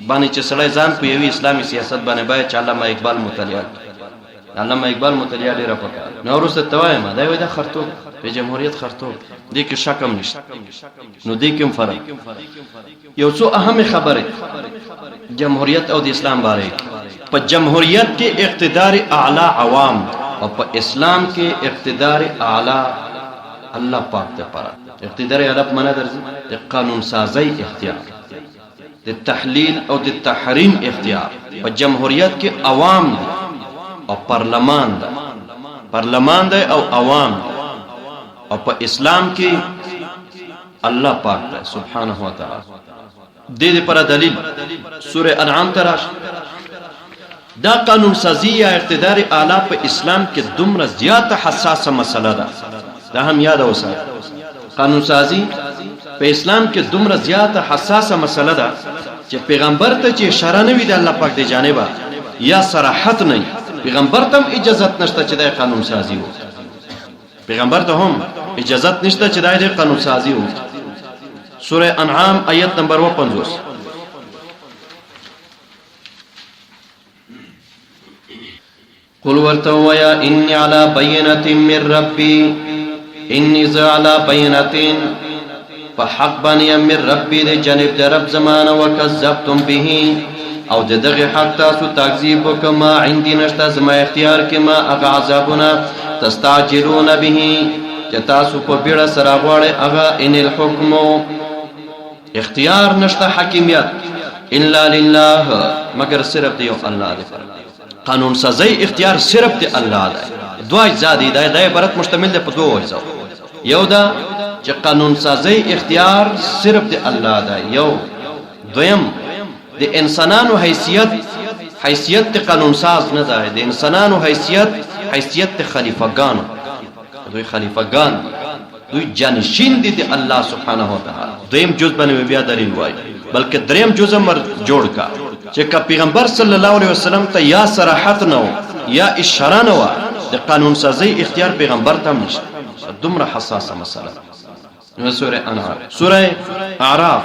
باندې چې سړی ځان پوهوي، اسلامي سیاست باندې باید چې علامه اقبال مطالعه کړي. علامه اقبال مطالعه ډېره پکار. نو وروسته ته وایم دا وایي دا خرتوب د جمهوریت خرتوب دې کې شک هم نشته. نو دې کې هم فرق. یو څو اهمې خبرې جمهوریت او د اسلام باره کې. په جمهوریت کې اقتدار اعلی عوام او په اسلام کې اقتدار اعلی الله پاک ته پاره. اقتدار اعلی په معنا درځي د قانون سازۍ اختیار، د تحلیل او د تحریم اختیار. په جمهوریت کې عوام دی او پارلمان ده، پارلمان دی او عوام دی. او په اسلام کې الله پاک دی سبحانه وتعالی. دې لپاره دلیل سوره انعام ته راشه. دا قانون سازی یا اقتدار اعلی په اسلام کې دومره زیاته حساسه مسله ده، دا هم یاد وساته. قانون سازی په اسلام کې دومره زیاته حساسه مسله ده چې پیغمبر ته چې اشاره نه وي د الله پاک د جانبه یا صراحت نه، پیغمبر ته هم اجازت نشته چې دا قانون سازی وکړي. پیغمبر ته هم اجازت نشته چې دا د قانون سازی وکړي. سوره انعام آیت نمبر 55. قل ورته ویا انی علی بینة من ربی، انی ز علی بینة په حق باندې من ربی د جانب د رب زمانه، وکذبتم به او د دغه حق تاسو تکذیب وکړه. ما عندي نشته زما اختیار کې ما هغه عذابونه تستعجلون به چې تاسو په بیړه سره غواړئ هغه. ان الحکم اختیار نشته حاکمیت الا لله، مگر صرف دی یو الله دی. قانون سازی اختیار صرف دی الله دی. دوه اجزا دي، دا عبارت مشتمل دی په دوو اجزاو. یو دا چې قانون سازی اختیار صرف دی الله دی، یو. دویم د انسانانو حیثیت حیثیت د قانون ساز نه دی، د انسانانو حیثیت حیثیت د خلیفه ګانو، دوی خلیفه ګان دي، دوی جانشین دي د الله سبحانه وتعالی. دویم جز باندې بیا دلیل وایي، بلکې دریم جز هم جوړ کا چې که پیغمبر صلی الله علیه وسلم ته یا صراحت نه و یا اشاره نه وه، د قانون سازۍ اختیار پیغمبر ته هم نشته. دومره حساسه مسله. سوره انعام، سوره اعراف،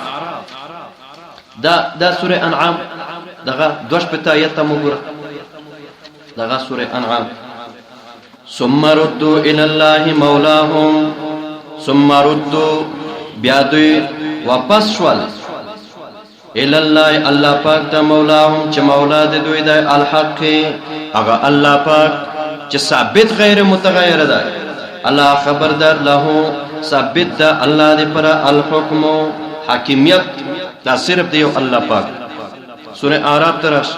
دا سوره انعام دغه 62 آیت ته وګوره. دغه سوره انعام، ثم ردوا الى الله مولاهم، ثم ردوا بیا دوی واپس شول الى الله الله پاک ته، مولاهم چې مولا د دوی دی، الحق هغه الله پاک چې ثابت غیر متغیر دی. الله خبردار له ثابت ده الله دې پر الحکم حاکمیت، دا صرف دی یو الله پاک. سوره اعراف ترش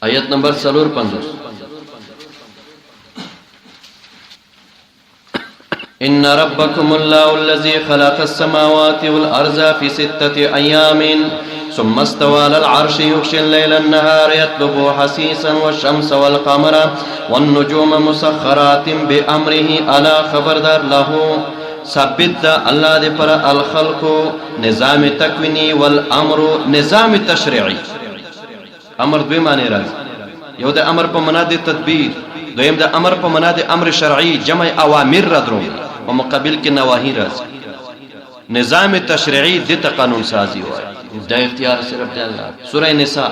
آیت نمبر 54. إن ربكم الله الذي خلق السماوات والأرض في 6 أيام ثم استوى على العرش يغشي الليل النهار يطلبه حسيسا والشمس والقمر والنجوم مسخرات بأمره. ألا خبردار له ثابت ده الله دې پر الخلق نظام تکوینی والامر نظام تشریعی. امر دوی معنی راځي، یو د امر په معنا د تدبیر، دویم د امر په معنا د امر شرعي، جمع اوامر را درومي، په مقابل کې نواهی راځي. نظام تشریعي د ته قانون سازي وایي، دا اختیار صرف دی الله. سوره نساء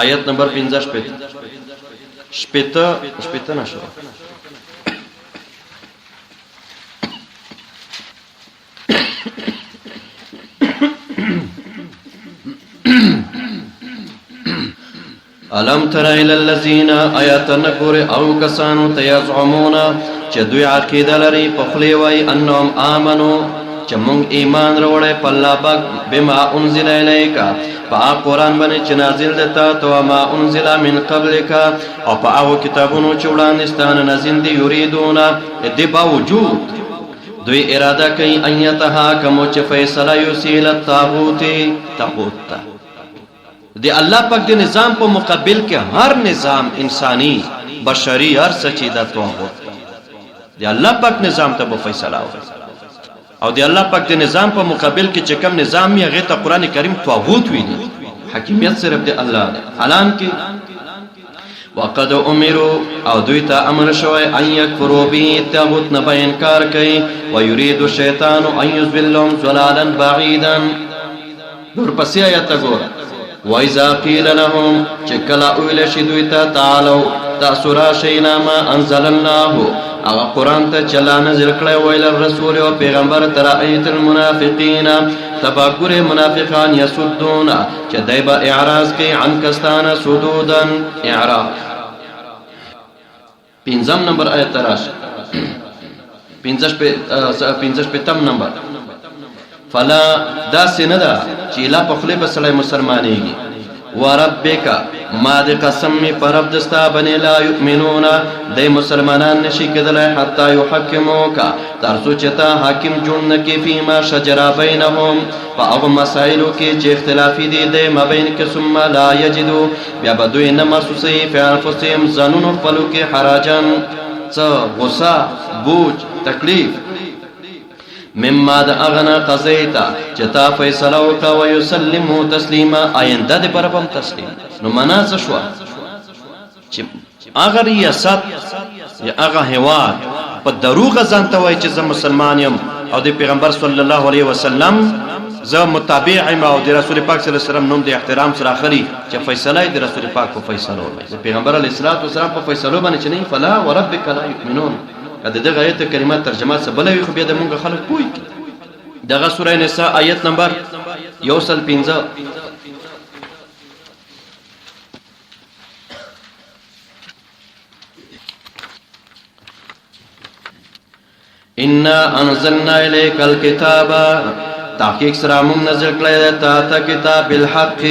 آیت نمبر 65 شپېته شپېته نه شو. الم تر الى الذين آیات نګور او کسانو ته یزعمون چې دوی عقیده لري په خلی وای انهم امنو چې مونږ ایمان وروړی په الله پاک، بما انزل الیک په قرآن باندې چې نازل دی تا ته، ما انزل من قبلک او په هغو کتابونو چې وړاندې ستا نه نازل دي. یریدون دې باوجود دوی اراده کوي ان یتحاکمو چې فیصله یوسي الی الطاغوت طاغوت ته. د الله پاک د نظام په مقابل کې هر نظام انساني بشري هر څه چې دا طاغوت د الله پاک نظام ته به فیصله وکړي، او د الله پاک د نظام په مقابل کې چې کوم نظام یې هغې ته قرآن کریم طاغوت ویلي. حاکمیت صرف د الله دی. حالان کې وقد امروا او دوی ته امر شوی ان یکفروا به طاغوت نه به انکار کوي، ویرید الشیطان ان یضلهم ضلالا بعیدا. ورپسې آیت ته ګوره، وَإِذَا قِيلَ لَهُمْ چې کله وویل شي دوی ته تعالو تاسو راشئ الی ما انزل الله هغه قرآن ته چې الله نازل کړی ویل الرسول او پیغمبر ته رأیت المنافقین ته به ګورې منافقان یصدون چې دی به اعراض کوي عنک ستا نه صدودا اعراض. پنځم نمبر آیت ته راشه، پنځه شپېتم نمبر. فلا داسې نه ده چې لا په خولې به سړی مسلمانېږي. وربک ما د قسم می پر رب دستا بنې لا یؤمنون دی مسلمانان نشي کېدلی حتی یحکموک تر څو چې تا حاکم جوړ نه کړي فیما شجر بینهم په هغو مسایلو کې چې اختلافي دي دی مابین کې، ثم لا یجدو بیا به دوی نه محسوسوي فی انفسهم ځانونو خپلو کې حرجا څه غصه بوج تکلیف مما د هغه نه قضیته چې تا فیصله وکړه ویسلمو تسلیما آینده دې پر هم تسلیم. نو معنا څه شوه چې هغه ریاست یا هغه هیواد په دروغه ځان ته وایي چې زه مسلمان یم او د پیغمبر صلی الله علیه وسلم زه متابع یم او د رسول پاک صلی الله علیه وسلم نوم د احترام سره اخلي چې فیصله یې د رسول پاک په فیصلو د پیغمبر علیه الصلاة والسلام په فیصلو باندې چې نه، فلا وربک لا یؤمنون. که د دغه آیت کریمه ترجمه څه بله وي خو بیا د مونږ خلک پوه کړي. دغه سوره نساء آیت نمبر 105. انا انزلنا الیک الكتاب تحقیق سره موږ نازل کړی دی تا ته کتاب بالحق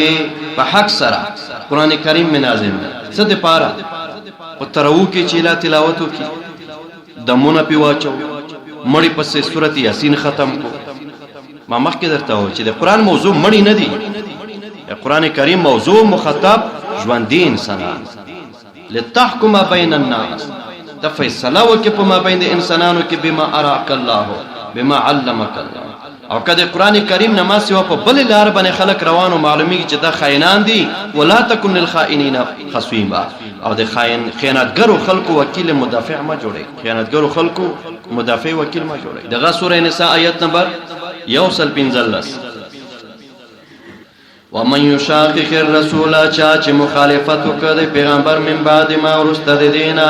په حق سره. قرآن کریم می نازل دی څه دپاره؟ په ترو کې چې لا تلاوت وکړي، دمونه پې واچو، مړی پسې سورت یاسین ختم کو. ما مخکې درته وویل چې د قرآن موضوع مړی نه دی، د قرآن کریم موضوع مخاطب ژوندي انسانان. لتحکم بین الناس ته فیصله وکړي په مابین د انسانانو کې بما اراک الله بما علمک الله. او که د قرآن کریم نه ما سوا په بلې لار باندې خلک روانو معلومیږي چې دا خاینان دي، ولا تکن للخائنین خصیما. او د خاین خیانتګرو خلکو وکیل مدافع ما جوړي، خیانتګرو خلکو مدافع وکیل ما جوړي. دغه سوره نساء آیت نمبر 115. ومن یشاقق الرسول چا چې مخالفت وکړ د پیغمبر من بعد ما وروسته د دینه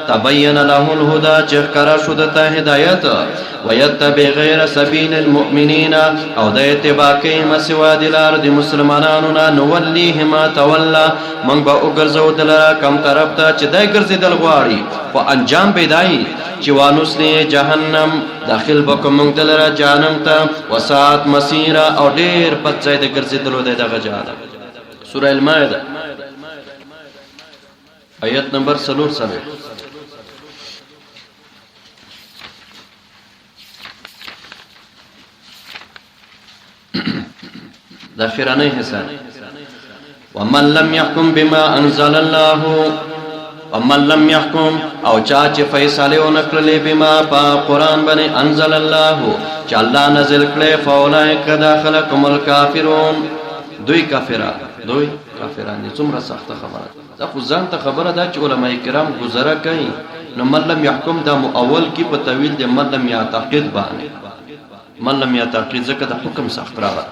تبین له الهدى چې ښکاره شو ده ته هدایت، ویتبع غیر سبیل المؤمنین او د اتباع کوي مسوا د لار د مسلمانانو نه، نولیه ما تولا موږ به وګرځو ده لره کم طرف ته چې دی ګرځېدل غواړي، خو انجام به دای چې وانصلیه جهنم داخل به کوم موږ دلره جهنم ته، وساعت مسیره او ډیر بد ځای د ګرځېدلو دی دغه جهنم. سوره المائده آیت نمبر 44. د اخرنۍ حصہ. ومن لم يحكم بما انزل الله ومن لم يحكم او چا چې فیصله ونکړلې بما په قرآن باندې انزل الله چې الله نازل کړي، فاولئک داخلکم الکافرون دوی کافران، دوی کافران دي. څومره سخته خبره ده، خو ځان ته خبره ده چې علما کرام گزاره کوي. نو من لم يحكم دا مؤول کی په تویل د من لم يعتقد باندې، من لم يعتقد ځکه د حکم سخت راغله،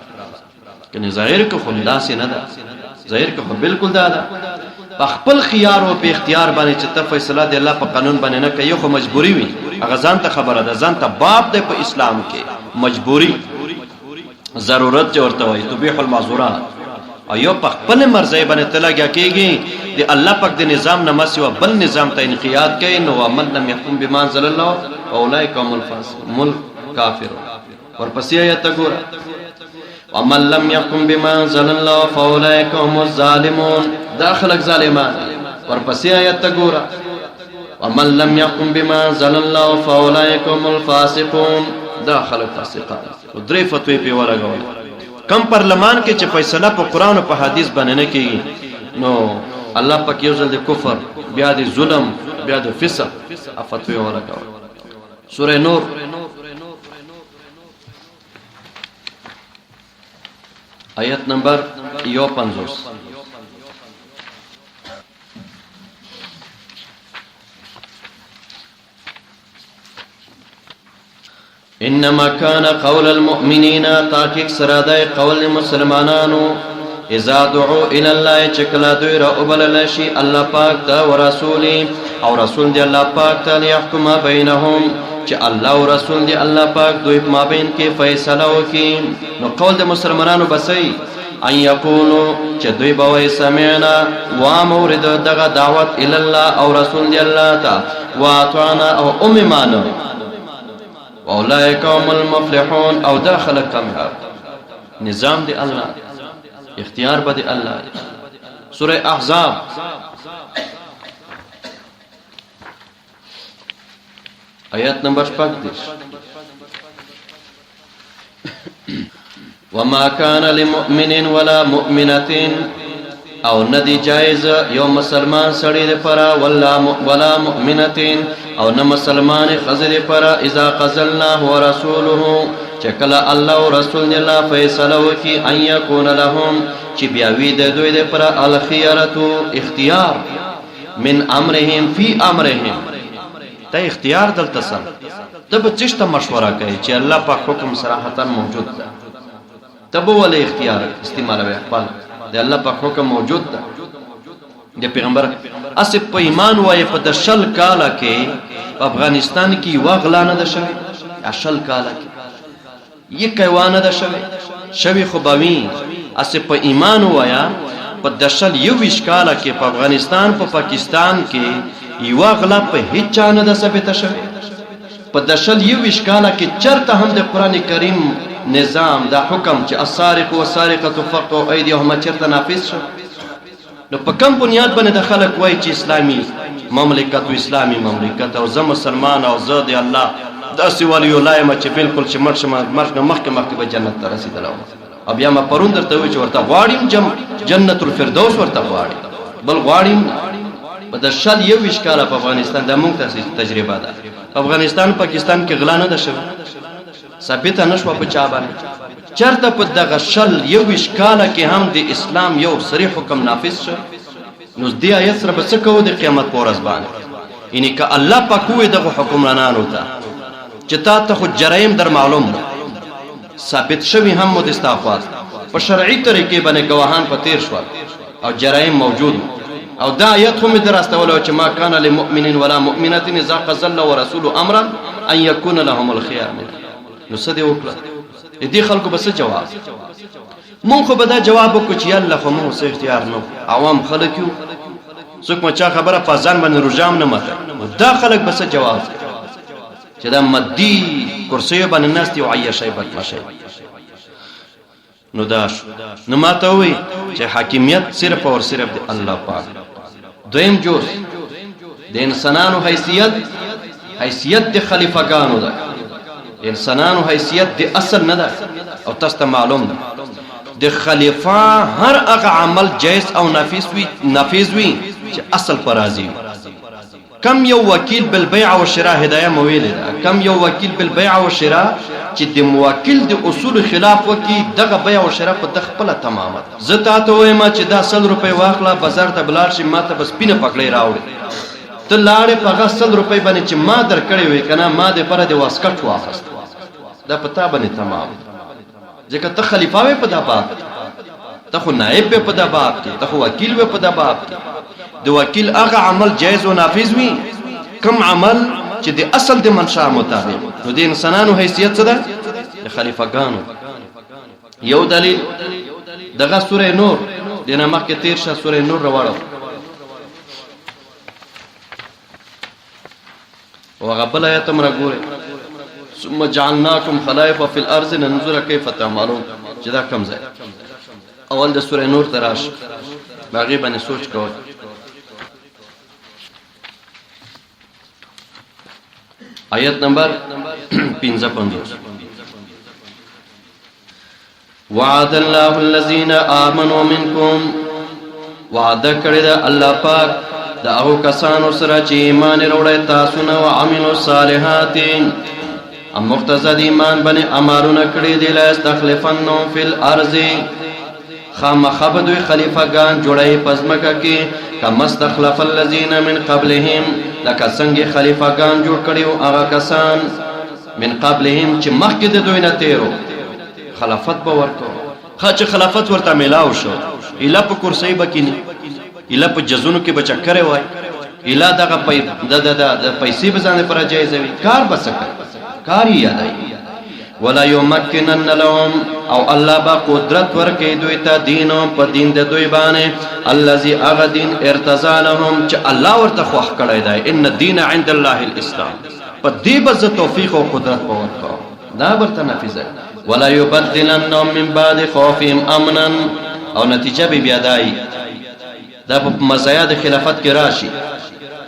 کنه ظاهر که خو داسې نه ده، ظاهر که خو بالکل دا ده په خپل خیار او په اختیار باندې چې ته فیصله د الله په قانون باندې نه کوي خو مجبوری وي، هغه ځان ته خبره ده، ځان ته باب دی په اسلام کې مجبوری ضرورت چې ورته وایي تبیح المعذورات. او یو په خپل مرضی باندې ته لګیا کېږي د الله پاک د نظام نه مسوا بل نظام ته انقیاد کوي، نو ومن لم يحكم بما انزل الله فاولئک هم الفاسقون کافرون. ورپسې آیت ته ګوره، ومن لم يحكم بما انزل الله فاولئک هم الظالمون دا خلک ظالمان. ورپسې آیت ته ګوره، ومن لم يحكم بما انزل الله فاولئک هم الفاسقون دا خلک فاسقان. درې فتوی پې ولګول. کم پارلمان کې چې فیصله په قرآن او په حدیث باندې نه کېږي نو الله پاک یو ځل د کفر بیا د ظلم بیا د فسق فتوی ولګول. سوره نور آیت نمبر 51. انما كان قول المؤمنین تحقیق سره د قول مسلمانانو اذا دعو الى الله چې کله دوی را وبلل شي الله پاک ته ورسولي او رسول دی الله پاک ته، ليحکم بینهم، چې الله او رسول دی الله پاک دوی په مابین کې فیصله وکړي. نو قول د مسلمانانو بسئ ان یقولو، چې دوی به وایي سمعنا، وامورد دغه دعوت الی الله او رسول دی الله ته، واطعنا، او امې مانه. واولئک هم المفلحون، او دا خلک کامیاب. نظام دی الله، اختیار به دی الله. سورہ احزاب آیت نمبر 36۔ وما كان لمؤمن ولا مؤمنة، او ندی جایز یو مسلمان سړی لپاره، ولا مؤمنة، او نه مسلمان ښځې لپاره، اذا قضى الله ورسوله، چې کله الله او رسول دی الله فیصله وکړي، ان یکون لهم، چې بیا وي د دوی لپاره الخیرة، اختیار، من امرهم، فی امرهم. ته اختیار دلته سم ته به چشته مشوره کوي چې الله پاک حکم صراحتا موجود ده، ته به ولې اختیار استعمالوي خپل؟ د الله پاک حکم موجود ده، د پیغمبر اسې په ایمان وایي، په د 20 کاله کې په افغانستان کې یوه غلا نه ده شوې. یا 20 کاله کې یې یوه نه ده شوې؟ شوې خو به وي. اسې په ایمان وایه، په د 20 21 کاله کې په افغانستان، په پاکستان کې یوه غلا په هیڅ چا نه ده ثابته شوې؟ په د 20 21 کاله کې چرته هم د قرآن کریم نظام دا حکم چې السارق والسارقة فقطعوا ایدیهما چرته نافذ شو؟ نو په کم بنیاد باندې د خلک وایي چې اسلامي مملکت او اسلامي مملکت، او زه مسلمان او زه د الله داسې ولی الله یم چې بالکل چې مړ شم، مرګ نه مخکې مخکې به جنت ته رسېدلی وم. او بیا ما پرون درته وویل چې ورته غواړم جنت الفردوس ورته غواړي، بل غواړم. په د 20 21 کاله په افغانستان، دا موږ ته تجربه ده، په افغانستان پاکستان کې غلا نه ده شوې، ثابته نه شوه په چا باندې چرته. په دغه 20 21 کاله کې هم د اسلام یو صریح حکم نافذ شو؟ نو دې آیت سره به څه کوو د قیامت په ورځ باندې؟ یعنی که الله پاک ووایي دغو حکمرانانو ته چې تا ته خو جرایم در معلوم، ثابت شوي هم مو د ستا خوا په شرعي طریقې باندې ګواهان په تیر شول او جرایم موجود، او دا آیت هم دراستولو چې ما کان لمؤمن ولا مؤمنة اذا قضى الله ورسوله امرا ان يكون لهم الخيار من، نو څه دې وکړه؟ دې خلکو به څه جواب؟ مونږ خو به دا جواب وکړو چې یاله خو مونږ څه اختیار نه، عوام خلک یو، څوک مو چا خبره په ځان باندې رجام نه ماته. دا خلک به څه جواب چې دا مادي کرسیو باندې ناست یو عیاشۍ بدمعاشۍ؟ نو دا شو. نو ما ته وی چې حاکمیت صرف او صرف د الله پاک. دویم جوز د انسانانو حیثیت، حیثیت د خلیفګانو ده. انسانانو حیثیت د اصل نه ده، او تاسو ته معلوم ده د خلیفہ هر هغه عمل جایز او نافذ وي، نافذ وي چې اصل پر راضي. کم یو وکیل بالبيع والشراء، هدايه مو ویلې ده، کم یو وکیل بالبيع والشراء چې د موکل د اصول خلاف وکي، دغه بیع او شراء په د خپله تمامه ده. زه تا ته وایم چې دا 100 روپۍ واخله، بازار ته بلاړ شي، ما ته به سپینه پکړۍ راوړې. ته لاړې، په هغه 100 روپۍ باندې چې ما درکړې وې که نه، ما دپاره د واسکټ واخست، دا په تا باندې تمام، ځکه ته خلیفه وې په دا باب کې، ته خو نائب وې په دا باب کې، ته خو وکیل وې په دا باب کې. د وکیل هغه عمل جایز او نافذ وي کم عمل چې د اصل د منشأ مطابق. نو د انسانانو حیثیت څه ده؟ د خلیفګانو. یو دلیل دغه سوره نور د نه مخکې تیر شه، سوره نور راوړو او هغه بل آیت هم راګورئ، ثم جعلناکم خلائف فی الارض ننظر کیف تعملون، چې دا کم ځای. اول د سوره نور ته راشه، هغې باندې سوچ کوئ. آیت نمبر 55۔ وعد الله الذين آمنوا منكم، وعده کړې ده الله پاک د هغو کسانو سره چې ایمان یې راوړی تاسو نه، وعملوا الصالحات، ام مقتضا د ایمان باندې عملونه کړي دي، لیستخلفنهم فی الارض، خامخا به دوی خلیفه ګان جوړوي په ځمکه کې، کما استخلف الذین من قبلهم، لکه څنګه خلیفه ګان جوړ کړي وو هغه کسان من قبلهم چې مخکې د دوی نه تېرو. خلافت به ورکو. ښه، چې خلافت ورته میلاو شو، ایله په کرسۍ به کینی، ایله په جزونو کې به چکرې وای، اله دغه پي د د د پیسې به ځان لپاره جایزوي، کار به څه کوي؟ کار یې یادوي. ولا یمکنن لهم، او الله با قدرت ورکړي دوی ته دینهم، په دین د دوی باندې، الذي هغه دین ارتضا لهم چې الله ورته خوښ کړی دی، ان الدین عند الله الاسلام، په دې به زه توفیق او قدرت به ورکوم، دا ورته نافذه. ولا یبدلنهم من بعد خوفهم امنا، او نتیجه به بیا دای، دا په مزایا د خلافت کې راشي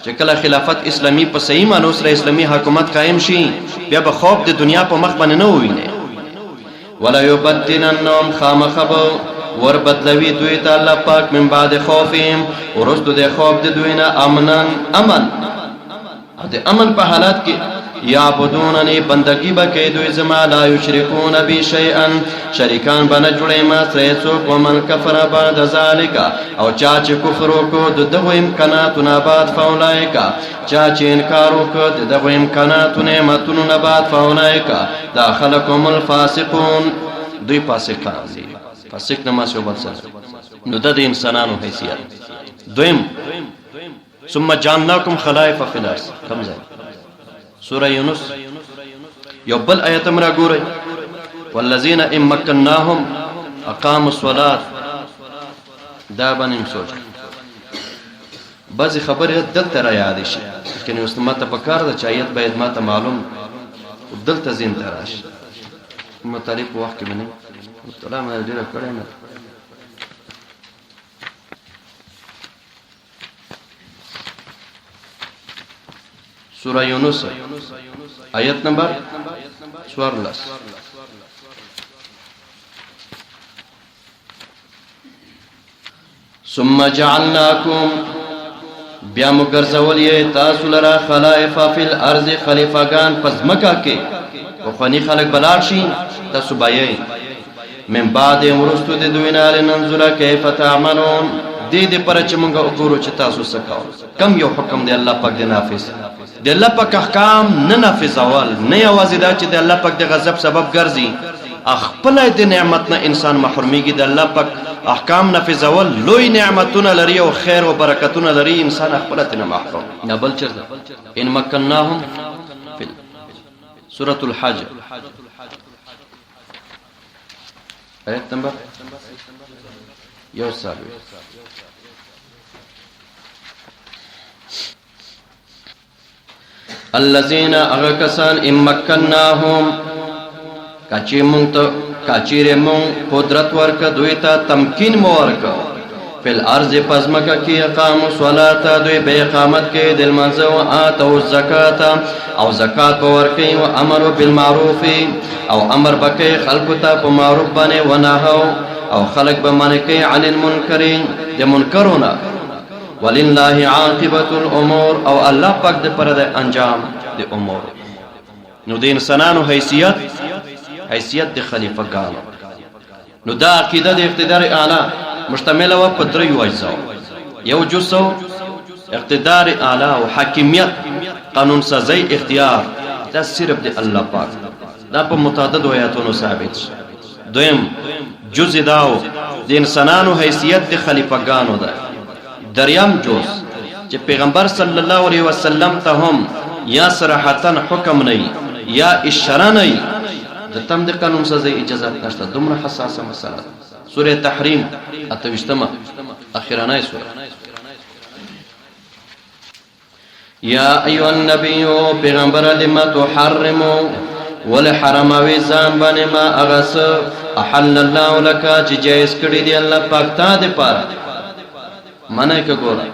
چې کله خلافت اسلامی په صحیح معنو سره اسلامی حکومت قائم شي، بیا به خوف د دنیا په مخ باندې نه وویني. ولا یبدلنهم، خامخا به ور بدلوي دوی ته الله پاک من بعد خوفهم، وروسته د خوف د دوی نه، امنا، امن. او د امن په حالات کې یعبدوننی، بندگی به کوي دوی زما، لا یشرکون بی شیئا، شریکان به نه جوړوي ما سره څوک. ومن کفر بعد ذلک، او چا چې کفر وکړو د دغو امکاناتو نه بعد، فاولئک، چا چې انکار وکړو د دغو امکاناتو نعمتونو نه بعد، فاولئک، دا خلک هم الفاسقون، دوی فاسقان دي. فاسق نه ما سیو بل څه. نو د انسانانو حیثیت دویم، ثم جعلناکم خلائف فی الارض، کوم ځای؟ سوره یونس. یو بل آیت هم را ګورئ، والذین ان مکناهم اقاموا الصلاة. دا باندې هم سوچ، بعضې خبرې دلته را یادې شي، لیکن اوس ماته په کار ده چې آیت باید ماته معلوم دلته ذهن ته راشي. مطالعې په وخت کې مې نه مطالعه مې ډېره کړې نه. سورہ یونس آیت نمبر 14. ثم جعلناکم، بیا مو ګرځول یې تاسو لره خلائف فی الارض، خلیفګان په ځمکه کې. پخواني خلک به لاړ شي، تاسو به یئ من بعد، وروستو د دوی نه، لننظر کیف تعملون، دې دې پر چې مونږ وګورو چې تاسو څه کوئ، کم یو حکم دی الله پاک دی نافذ. د الله پاک احکام نه نافذول نه یوازې دا چې د الله پاک د غضب سبب ګرځي، خپل د نعمت نه انسان محرومیږي. د الله پاک احکام نافذول لوی نعمتونه لري او خیر او برکتونه لري، انسان خپل تنه محروم نه. بل چرته ان مکناهم فی سورة الحج آیت نمبر 41. الذين، هغه کسان، ان مکناهم، کچې مونږ ته کچېرې مونږ قدرت ورک دوی ته، تمکین مو ورک، فی الارض، پزمکه کې، اقاموا الصلاة، دوی به اقامت کې د لمانځه، او آتوا الزکات، او زکات به ورکوي، او امروا بالمعروف، او امر به کوي خلکو ته په معروف باندې، ونهوا، او خلک به منع کوي، عن المنکر، د منکرونه، ولله عاقبت الامور، او الله پاک د پر د انجام د امور. نو د انسانانو حیثیت، حیثیت د خلیفه ګانو. نو دا عقیده د اقتدار اعلی مشتمله وه په دریو اجزاو. یو جز اقتدار اعلی او حاکمیت، قانون سازی اختیار، دا صرف د الله پاک، دا په متعددو آیاتونو ثابت شي. دویم جز داو د انسانانو حیثیت د خلیفه ګانو ده. دریم جز چې پیغمبر صلی الله علیه وسلم ته هم یا صراحتا حکم نه یا اشاره نه، د تم د قانون سازی اجازه نشته، دومره حساسه مسله ده. سوره تحریم 28مه اخرانه سوره. یا ایها النبی، پیغمبر، لما تحرم، ول حرموي ځان باندې، ما هغه څه، احل الله لك، چې جایز کړی دی الله پاک تا دې پاره؟ منه که ګوره،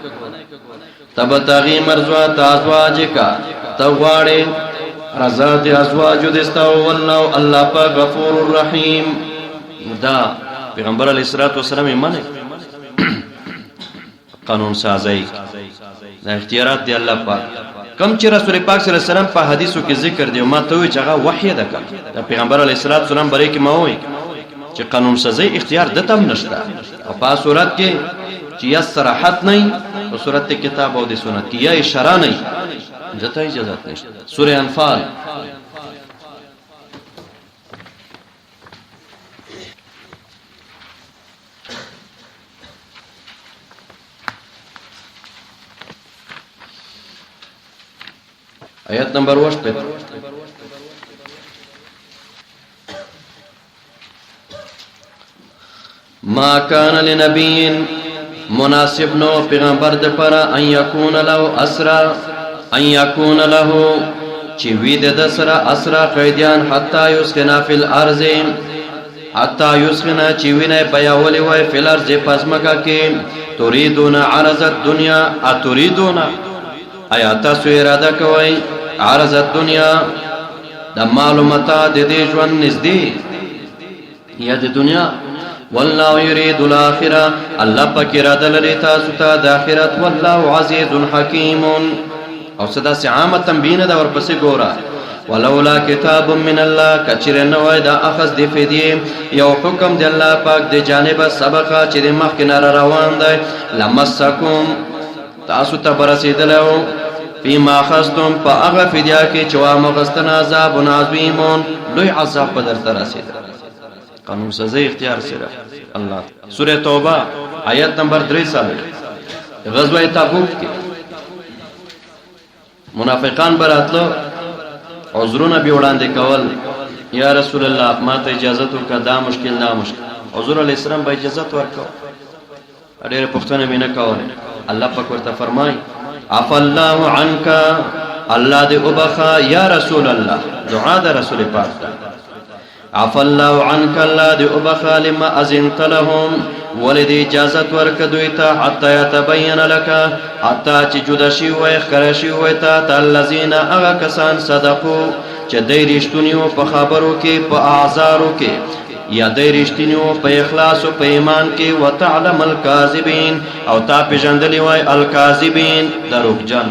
تبتغي مرضات ازواجک، ته غواړې رضا د ازواجو د ستا، والله، الله پاک غفور الرحیم. دا پیغمبر علیه الصلاۃ والسلام یې منه قانون سازی دا اختیارات دی الله پاک، کم چې رسول پاک صلی الله علیه وسلم په حدیثو کې ذکر دی، ما ته وی چې هغه وحی ده کړه. د پیغمبر علیه الصلاۃ والسلام بری کې ما وی چې قانون سازی اختیار د تم نشته، او په صورت کې چې یا صراحت نه په صورت کتاب او د سنت کې یا اشاره نه، دته اجازه نشته. سوره انفال آیت نمبر 8. ما کان لنبی، مناسب نو پیغمبر د پاره، ان یکون له اسرا، ان یکون له، چې وی د سره اسرا، قیدیان، حتا یسخنا فی الارض، حتا یسخنا، چې وینه بیاولې وای، فی الارض، پسمکا کې. تريدون عرض الدنيا، اتريدون، آیا تاسو اراده کوئ، عرض الدنيا، د مال متاع د دې ژوند نږدې یا د دنیا؟ والله يريد الاخره، الله پاک اراده لري تاسو ته د اخرت. والله عزيز حکیم. او صدا سي عامه تنبیه نه دا ورپسې ګوره. ولولا کتاب من الله، کچره نه وای دا اخذ دی فدیه یو حکم دی الله پاک دی جانب، سبقه، چې د مخکې نه روان دی، لمسکم، تاسو ته برسېدلی فيما اخذتم، په هغه فدیه کې چې وامغستنه، عذاب عظیم، لوی عذاب په درته رسېدل. قانون سازی اختیار صرف الله. سوره توبه آیت نمبر 3. غزوه تبوک کې منافقان براتلو، عذرونه به وړاندې کول: یا رسول الله، ما ته اجازه وکړه، دا مشکل، دا مشکل. حضور علیه السلام به اجازه ورکاو، ډېر پوښتنه مې نه کوله. الله پاک ورته فرمای: عفا الله عنك، الله دې وبخا یا رسول الله. دعا د رسول پاک ده. عفا الله عنك، الله دې وبخا، لما اذنت لهم، ولې دې اجازت ورک دوی ته، حتی يتبين لك، حتی چې جدا شي وای، ښکاره شي وای تا ته، الذين، هغه کسان، صدقو، چې دی رښتونی وو په خبرو کې، په اعذارو کې، یا دی رښتینی وو په اخلاص او په ایمان کې، وتعلم الکاذبین، او تا پېژندلی وای الکاذبین، دروغجن.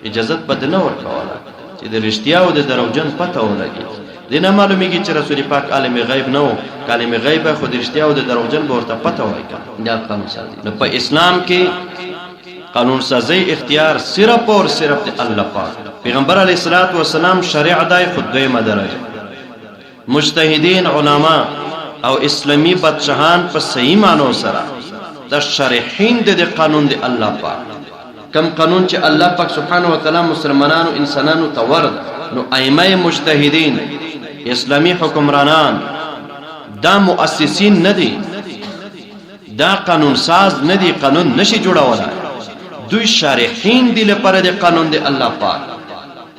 اجازت به نه ورکوله چې د رښتیا او د دروغجن پته ولګي. دې نه معلومیږي چې رسول پاک عالم غیب نه و. عالم غیب خو د رښتیا او د دروغجن به ورته پته وای کنه. دا قانون سازي. نو په اسلام کې قانون سازي اختیار صرف اور صرف د الله پاک. پیغمبر علیه الصلاۃ والسلام شریع دی، خود دویمه درجه. مجتهدین، علما او اسلامی بادشاهان په صحیح معنو سره د شارحین د قانون دی الله پاک. کم قانون چې الله پاک سبحانه و تعالی مسلمانانو انسانانو ته ورد، نو ائمه مجتهدین، اسلامی حکمرانان دا مؤسسین نه دي، دا قانون ساز نه دي، قانون نشي جوړولای. دوی شارحین دي لپاره د قانون دی الله پاک،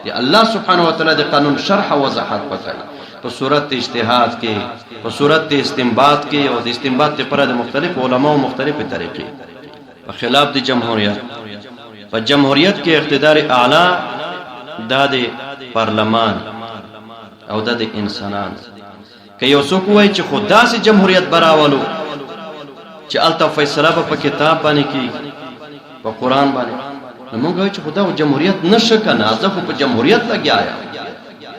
دی الله سبحانه و تعالی د قانون شرح او وضاحت پکای، په صورت اجتهاد کې، په صورت استنباط کې، او د استنباط لپاره د مختلف علماو مختلفې طریقې. په خلاف د جمهوریت، په جمهوریت کې اقتدار اعلی دا د پارلمان او دا د انسانانو. که یو څوک وایي چې خدا سي جمهوریت براولو چې الته فیصله به په کتاب باندې کیږي، په قرآن باندې، نو موږ وایو چې خدا جمهوریت نشه کنه. زه خو په جمهوریت لګیا یم،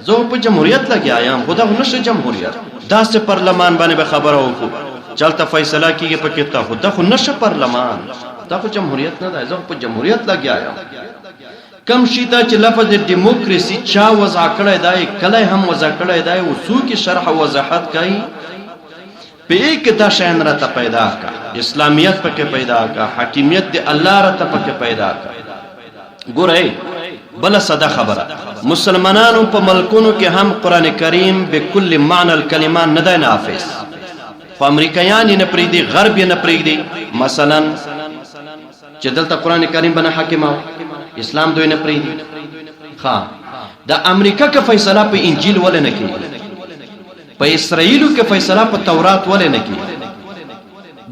زه په جمهوریت لګیا یم، خدا خو نشه جمهوریت. داسې پارلمان باندې به خبره وکړو چې هلته فیصله کیږي په کتاب، خو دا خو نشه پارلمان، دا خو جمهوریت نه دی. زه خو په جمهوریت لګیا یم. کم شي ته چې لفظ دیموکراسي چا وضع کړی دی، کله هم وضع کړی دی او څوک شرح او وضاحت کوي په کې، دا شیان راته پیدا کا، اسلامیت پکې پیدا کا، حاکمیت دی الله راته پکې پیدا کا. ګورئ، بل ساده خبره، مسلمانانو په ملکونو کې هم قرآن کریم بكل معنی الکلمه نه دی نافذ، خو امریکایان یې نه پرېږدي، غرب یې نه پرېږدي. مثلا چې دلته قرآن کریم بنه حاکمه، اسلام دوی نه پرېږدي. ښه، د امریکا کې فیصله په انجیل ولې نه کیږي؟ په اسرائیلو کې فیصله په تورات ولې نه کیږي؟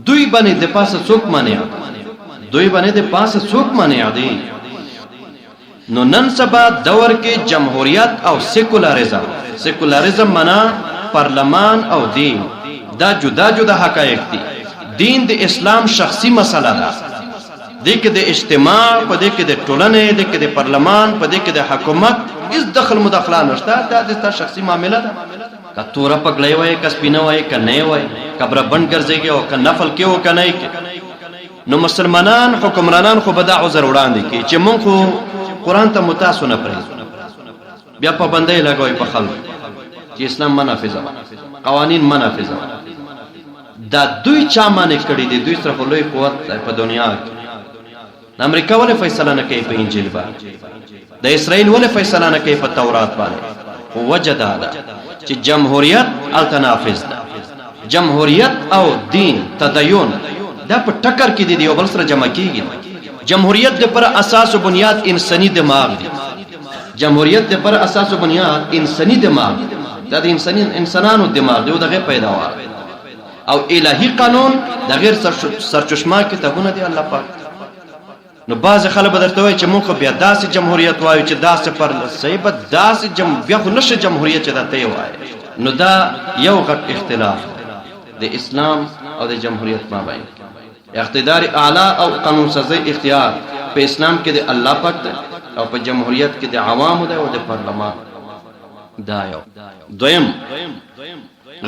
دوی باندې د پاسه څوک مانع؟ دوی باندې د پاسه څوک مانع دی؟ نو نن سبا دور کې جمهوریت او سیکولاریزم، سیکولاریزم معنا پارلمان او دین، دا جدا جدا حقایق دي. دین د اسلام شخصي مسله ده. دې کې د اجتماع، په دې کې د ټولنې، دې کې د پارلمان، په دې کې د حکومت هیڅ دخل مداخله نشته. دا د تا شخصي معامله ده، که توره پګړۍ وای، که سپینه وای، که نه وای، که بربنډ ګرځېږي او که نفل کې او که نه کې. نو مسلمانان حکمرانان خو به دا عذر وړاندې کړي چې مونږ خو قرآن ته متاسو نه پرېږدو. بیا پابندۍ لګوي په خلکو چې اسلام مه نافذوه، قوانین مه نافذوه. دا دوی چا معنی کړي دي؟ دوی سره خو لوی قوت دی په دنیا کې. د امریکا ولې فیصله نه کوي په انجیل باندې؟ د اسرائیل ولې فیصله نه کوي په تورات باندې؟ خو وجه دا ده چې جمهوریت هلته نافذ ده. جمهوریت او دین تدین دا په ټکر کې دي، د یو بل سره جمع کیږي. جمهوریت د پر اساس او بنیاد انساني دماغ دی. جمهوریت د پر اساس او بنیاد انساني دماغ دی. دا د انساني انسانانو دماغ دی او دغه پیداوار او الهي قانون د غیر سرچشمه کتابونه دی الله پاک. نو بعضې خلک به درته وایي چې موږ خو بیا داسې جمهوریت وایو چې داسې پر صحیح به داسې بیا خو نشه جمهوریت چې دا ته یې وایې. نو دا یو غټ اختلاف دی د اسلام او د جمهوریت مابین. اقتدار اعلی او قانون سازۍ اختیار په اسلام کې د الله پاک دی او په جمهوریت کې د عوامو دی او د پارلمان. دا یو. دویم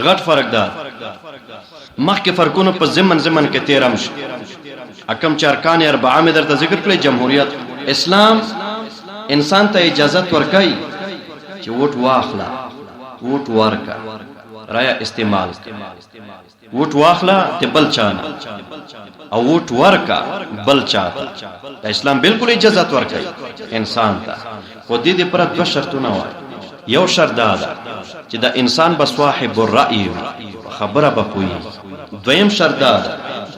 غټ فرق دا مخکې فرقونو په ضمن ضمن کې تیرم شو. اکم چې ارکان اربعه مې درته ذکر کړې، جمهوریت اسلام انسان ته اجازت ورکوي چې ووټ واخله، ووټ ورکه، رایه استعمال کړه. ووټ واخله د بل چا نه او ووټ ورکه بل چا ته. د اسلام بالکل اجازت ورکوي انسان ته، خو دې دپاره دوه شرطونه وایي. یو شرط دا ده چې د انسان به صاحب الرأی وي، په خبره به پوهېږي. دویم شرط دا ده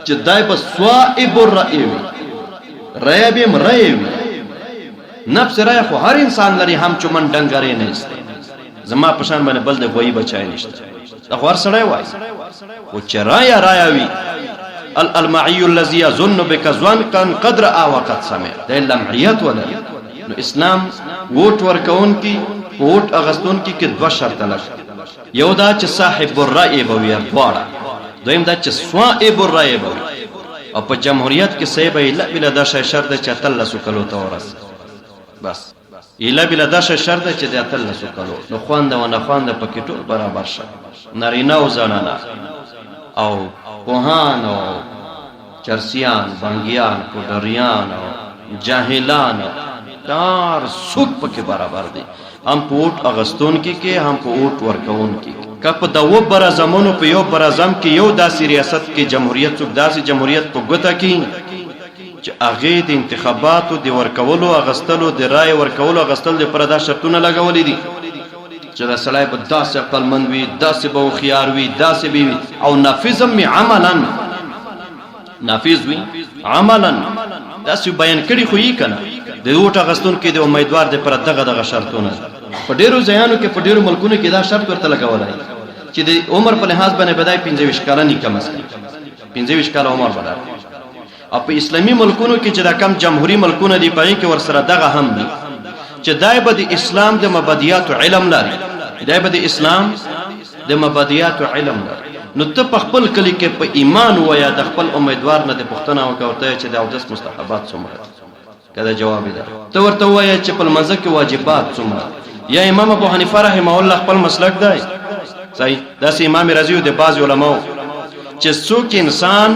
چې دی به صائب الرأی وي، رأی به هم رأی وي. نفس رأی خو هر انسان لري، هم چې من ډنګرې نه ایسته زما په شان باندې بل د غویي بچای نشته، دا خو هر سړی وایي. خو چې رایه رایه وي، الالمعي الذي يظن بك ظن قد رأى وقد سمع، دا لمعیت ولري. نو اسلام ووټ ورکوونکي په ووټ اغستونکي کې دوه شرطه لګوي. یو دا چې صاحب الرأی به وي دواړه، دویم دا چې صائب الرأی به وي. او په جمهوریت کې صاحب ایله بله دا شی شرط دی چې 18 کلو ته ورسي، بس ایله بله دا شی شرط دی چې د 18 کلو. نو خوانده و نخوانده پکې ټول برابر شه، نارینه او زنانه او پوهان او چرسیان، بنګیان، پوډریان او جاهلان، هر څوک پکې برابر دي، هم په ووټ اغستونکي کې هم په ووټ ورکوونکي کې. که په دوو براعظمونو په یو براعظم کې یو داسې ریاست کې جمهوریت څوک داسې جمهوریت په ګوته کې چې هغې د انتخاباتو د ورکولو اغستلو د رایې ورکولو اغستلو دپاره دا شرطونه لګولي دي چې دا سړی به داسې عقلمند وي، داسې به هوښیار وي، داسې به وي او نافذ هم وي، عملا نافذ وي، عملا داسې بیان کړي خو یې که نه. د ووټ اخیستونکي د امیدوار دپاره دغه دغه شرطونه په ډېرو ځایانو کې په ډېرو ملکونو کې دا شرط ورته لګولی چې د عمر په لحاظ باندې به دی 25 کلن کم از کم 25 کاله عمر به لري. او په اسلامي ملکونو کې چې دا کم جمهوري ملکونه دي په هغې کې ورسره دغه هم دي چې دی به د اسلام د مبادیاتو علم لري، دی به د اسلام د مبادیاتو علم لري. نو ته په خپل کلي کې په ایمان ووایه، د خپل امیدوار نه د پوښتنه وکړه، ورته چې د اودس مستحبات څومره دي، که دا جواب یې درکړ ته ورته ووایه چې په لمانځه کې واجبات څومره. یا امام ابو حنیفه رحمه الله خپل مسلک دی، صحیح داسې امام رازي او د بعضې علماو چې څوک انسان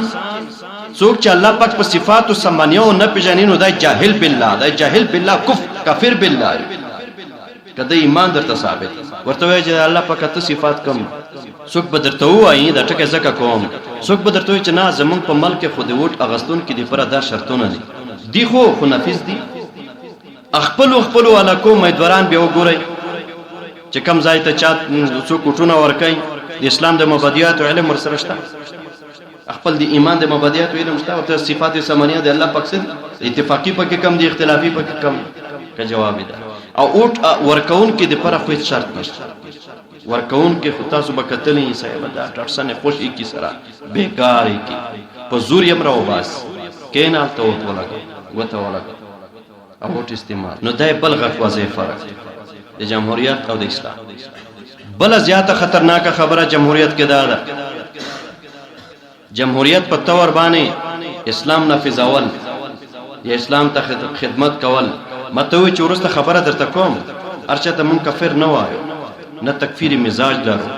څوک چې الله پاک په صفاتو ثمانیو نه پېژني نو دی جاهل بالله دی، جاهل بالله، کافر بالله. که د ایمان درته ثابت ورته وایي چې الله پاک ته صفات کوم، څوک به درته ووایي دا ټکی ځکه کوم، څوک به درته وایي چې نه زمونږ په ملک کې خو د ووټ اغستونکي دپاره دا شرطونه دي، دي خو خو نافذ دي. خپلو خپلو علاقو امیدواران بیا وګورئ چې کوم ځای ته چا څوک ووټونه ورکوي، د اسلام د مبادیاتو علم ورسره شته، خپل د ایمان د مبادیاتو علم شته، ورته صفات ثمانیه د الله پاک څه اتفاقي پکې کم دي، اختلافي پکې کم، که جواب ده. او اوټ ورکوونکي دپاره خو هېڅ شرط نشته. ورکوونکي خو تاسو به کتلی یې صاحبه دا ټاټسن یې خوش کی سره بېکار یې کي په زور یې هم راوباسي، کښېنه هلته ووټ ولګوه، ګوته ولګوه او ووټ استعمال. نو دا بل غټ واضح فرق دی د جمهوریت او د اسلام. بله زیاته خطرناکه خبره جمهوریت کې دا ده، جمهوریت په طور باندې اسلام نافذول یا اسلام ته خدمت کول، ماته ووایي چې وروسته خبره درته کوم، هر چا ته مونږ کافر نه وایو، نه تکفیري مزاج لرو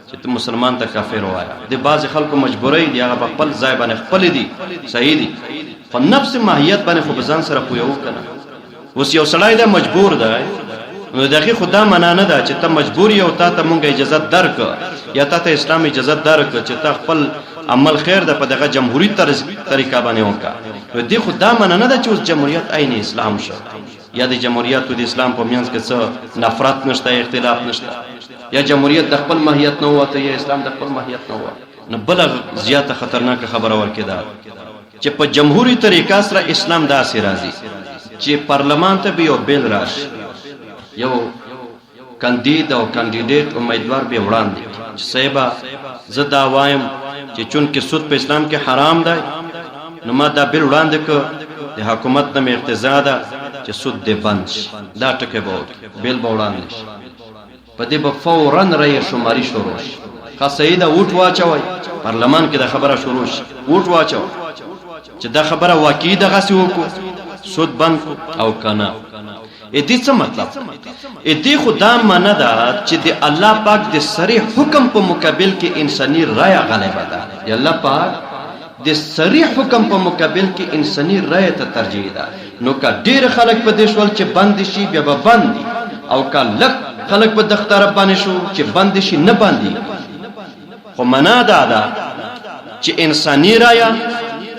چې ته مسلمان ته کافر وایه. د بعضې خلکو مجبورۍ دي، هغه په خپل ځای باندې خپلې دي، صحیح دي، خو نفس ماهیت باندې خو به ځان سره پوهوو که نه. اوس یو سړی دی مجبور دی، نو د هغې خو دا معنا نه ده چې ته مجبور یې او تا ته مونږ اجازه درکړه یا تا ته اسلام اجازه درکړه چې ته خپل عمل خیر ده په دغه جمهوري طریقه باندې وکړه. نو دې خو دا معنی نه ده چې اوس جمهوریت عین اسلام شو، یا د جمهوریت او د اسلام په منځ کې څه نفرت نشته، اختلاف نشته، یا جمهوریت د خپل ماهیت نه ووته، یا اسلام د خپل ماهیت نه ووته. نو بله زیاته خطرناکه خبره ورکې ده چې په جمهوري طریقه سره اسلام داسې راځي چې پارلمان ته به یو بیل راشي، یو کاندید او کاندیډیټ امیدوار به وړاندې کړي چې صاحبه زه دا وایم چې چونکې سود په اسلام کې حرام دی، نو ما دا بیل وړاندې کړ، د حکومت نه مې اقتضا ده چې سود دې بند شي. دا ټکی به وکړي، بیل به وړاندې شي، په دې به فورا رأی شماري شروع شي. ښه صحیح ده، ووټ واچوئ، پارلمان کې دا خبره شروع شي، ووټ واچوئ چې دا خبره واقعي دغسې وکړو، سود بند کړو او که نه. ا دې څه مطلب؟ ا دې خو دا معنی ده چې د الله پاک د صریح حکم په مقابل کې انساني رایه غالبه ده. د الله پاک د صریح حکم په مقابل کې انساني رایه ته ترجیح ده. نو که ډېر خلک په دې شول چې بند شي، بیا به بند دي، او که لږ خلک په دغه طرف باندې شو چې بند شي، نه بندي. خو معنا دا ده چې انساني رایه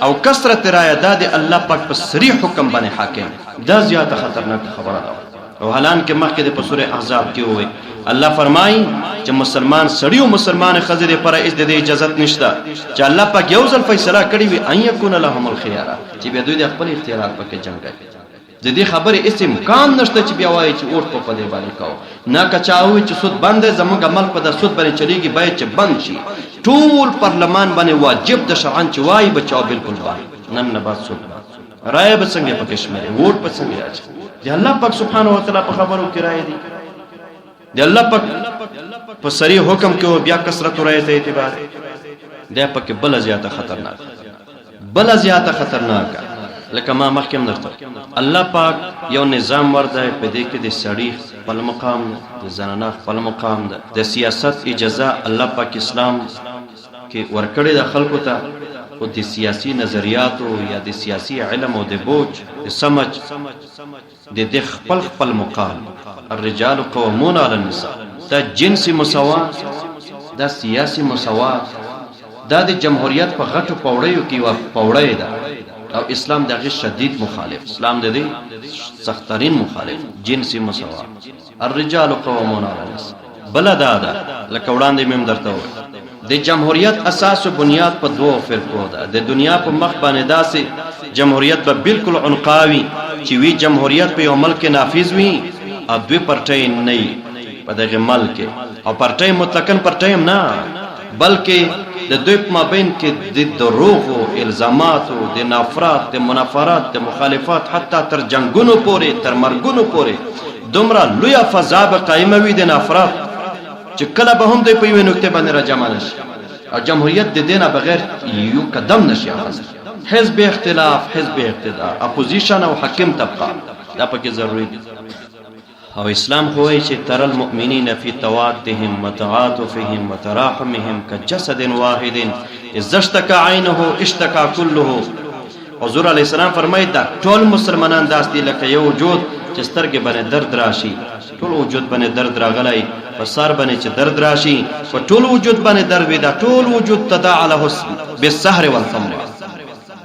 او کثرت رایه دا د الله پاک په صریح حکم باندې حاکم. دا زیاته خطرناکه خبره ده. او حالان کې مخکې د په سورې احزاب کې ووی، الله فرمایي چې مسلمان سړي او مسلمان ښځې دپاره هېڅ د دې اجازت نشته چې الله پاک یو ځل فیصله کړې وي، ان یکون لهم الخیاره، چې بیا دوی د خپل اختیارات پکې جنګوي. د دې خبرې هېڅ امکان نشته چې بیا وایي چې ووټ په دې باندې کوو. نه، که چا ووایي چې سود بند دی، زموږ ملک په د سود باندې چلېږي، باید چې بند شي، ټول پارلمان باندې واجب د شرعاً چې وایي به چاو بالکل بند، نن نه بعد سود بند. رایه به څنګه پکې شمېرې؟ ووټ به څنګه اچوي؟ د الله پاک سبحانه وتعالی په خبرو کې رایه دي، د الله پاک په صریح حکم کې بیا کثرت رایه ته اعتبار دی پکې. بله زیاته خطرناک، بله زیاته خطرناکه، لکه ما مخکې هم درته، الله پاک یو نظام ورده، په دې کې د سړي خپل مقام ده، د زنانه خپل مقام ده، د سیاست اجازه الله پاک اسلام کې ورکړې ده خلکو ته، خو د سیاسي نظریاتو یا د سیاسي علم او د بوج د سمج د دې خپل خپل مقام. الرجال قوامون علی النساء. دا جنسي مساوات، دا سیاسي مساوات، دا د جمهوریت په غټو پوړیو کې یوه پوړۍ ده، او اسلام د هغې شدید مخالف، اسلام د دې سخترین مخالف، جنسي مساوات، الرجال قوامون علی النساء. بله دا ده، لکه وړاندې مې هم درته وویل، د جمهوریت اساس و بنیاد په دوو فرقو ده. د دنیا په مخ باندې داسې جمهوریت به بالکل عنقا وي چې وي جمهوریت په یو ملک کې نافذ وي او دوی پرټۍ نه وي په دغه ملک کې، او پرټۍ مطلقاً پرټۍ هم نه، بلکې د دوی په مابین کې د دروغو الزاماتو، د نفرت، د منافرت، د مخالفت، حتی تر جنګونو پورې، تر مرګونو پورې دومره لویه فضا به قایمه وي د نفرت چې کله به هم دوی په یوې نقطې باندې راجمع نه شي، او جمهوریت د دې نه بغیر یو قدم نشي اخیستی. حزب اختلاف، حزب اقتدار، اپوزیشن او حاکم طبقه، دا پکې ضروري دي. او اسلام خو وایي چې تر المؤمنین فی توادهم وتعاطفهم وتراحمهم کجسد واحد اذا اشتکى عینه اشتکى كله. حضور علیه السلام فرمایي دا ټول مسلمانان داس دي لکه یو وجود چې سترګې باندې درد راشي، ټول وجود باندې درد راغلی، په سر باندې چې درد راشي، په ټول وجود باندې درد وي، دا ټول وجود تداعى له بالسهر والحمى.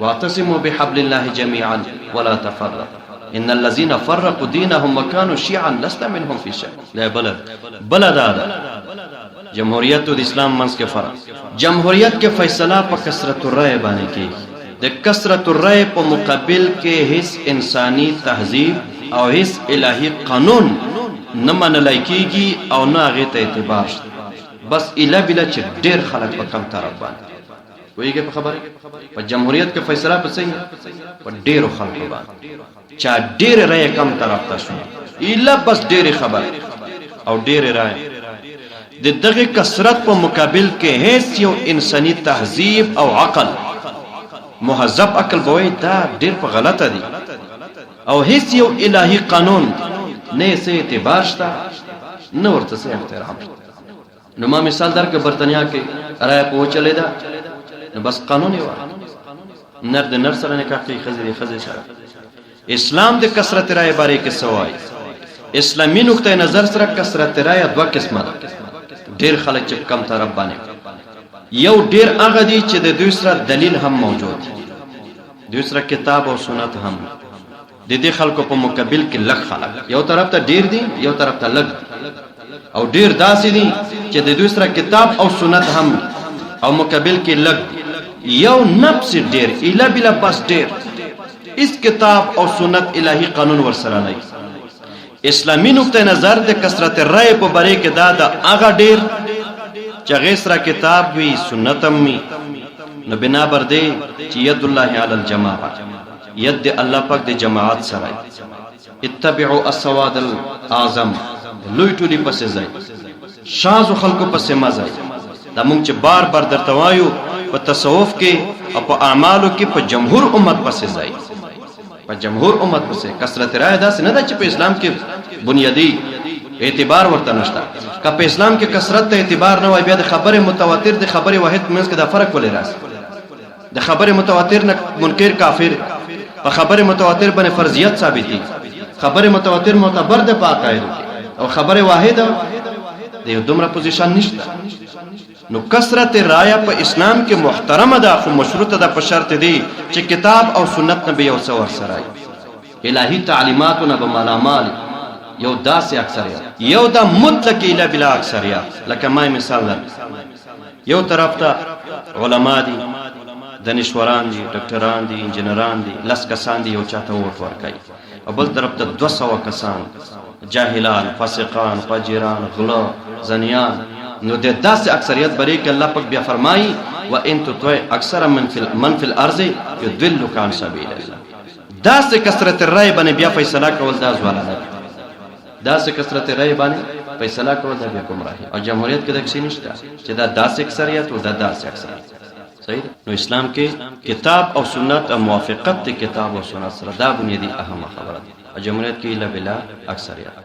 واعتصموا بحبل الله جميعا ولا تفرقوا ان الذين فرقوا دينهم وكانوا شيعا لست منهم في شيء. دا بلد بل دا ده جمهوریت او د اسلام منځ کې فرق. جمهوریت کې فیصله په کثرت الرای باندې کیږي. د کثرت الرای په مقابل کې هیڅ انساني تهذیب او هیڅ الهي قانون نه منلی کیږي او نه هغې ته اعتبار شته. بس اله بله چې ډېر خلک په کم طرف باندې پوهېږئ په خبره. په جمهوریت کې فیصله په څه په ډېرو خلکو باندې، چا ډېرې رایې کم طرف ته شو، ایله بس ډېرې خبرې او ډېرې رایې. د دغه کثرت په مقابل کې هیڅ یو انساني تهذیب او عقل، مهذب عقل به وایي دا ډېر په غلطه دي، او هیڅ یو الهي قانون نه یې څه اعتبار شته، نه ورته څه احترام شته. نو ما مثال درکړ، برتانیا کې رایه په وچلې ده، نو بس قانون یې وه، نر د نر سره نکاح کوي، ښځې د ښځې سره. اسلام د کثرت رایې باره کې څه وایي؟ اسلامي نقطه نظر سره کثرت رایه دوه قسمه ده. ډېر خلک چې کم طرف باندې، یو ډېر هغه دي چې د دوی سره دلیل هم موجود دی. دوی سره کتاب او سنت هم د دې خلکو په مقابل کې لږ خلک، یو طرف ته ډیر دي، یو طرف ته لږ، او ډیر داسې دي چې د دوی سره کتاب او سنت هم او مقابل کې لږ، یو نفس ډیر، اله بلا بس ډیر، اس کتاب او سنت الهي قانون ورسره نه. اسلامي نقطه نظر د کثرت رای په باره کې دا د هغه ډیر چې هغې سره کتاب وي سنت هم وي، نو بنا بر دې چې ید الله علی الجماعه، ید د الله پاک د جماعت سره، اتبعوا السواد الاعظم، لوی ټولي پسې ځئ، شاذو خلکو پسې مه ځئ. دا مونږ چې بار بار درته وایو په تصوف کې او په اعمالو کې په جمهور امت پسې ځئ، په جمهور امت پسې. کثرت رائے داسې نه ده چې په اسلام کې بنیادی اعتبار ورته نشته. که په اسلام کې کثرت ته اعتبار نه وای، بیا د خبرې متواتر د خبرې واحد منځ کې دا فرق ولې راځي؟ د خبرې متواتر نه منکر کافر، په خبرې متواتر باندې فرضیت ثابتي، خبرې متواتر معتبر ده په عقایدو کې، او خبرې واحده د یو دومره پوزیشن نشته. نو کثرت رايه په اسلام کې محترمه ده، خو مشروطه ده په شرط دی چې کتاب او سنت نه به یو څه ورسره الهي تعلیماتو نه به مالامال. یو داسې اکثریت، یو دا مطلق اله بلا اکثریت. لکه ما مثال در، یو طرف ته علما دي، دانشوران دي، ډاکټران دي، انجنیران دي، لس کسان دي، یو چاته ووټ ورکوي، او بل طرف ته 200 کسان، جاهلان، فاسقان، فاجران، غله، زنیان. نو د داسې اکثریت بری کې الله پاک بیا فرمایي وان تطع اکثر من فی الارض یضلک عن سبیل الله. داسې کثرت الرای باندې بیا فیصله کول دا ځوالانه ده، داسې کثرت رای باندې فیصله کول دا بیا ګمراهي. او جمهوریت کې داسې نشته چې دا داسې اکثریت او دا داسې اکثریت. صحیح ده. نو اسلام کې کتاب او سنت او موافقت د کتاب او سنت سره دا بنیادي اهمه خبره ده، او جمهوریت کې الا بلا اکثریت.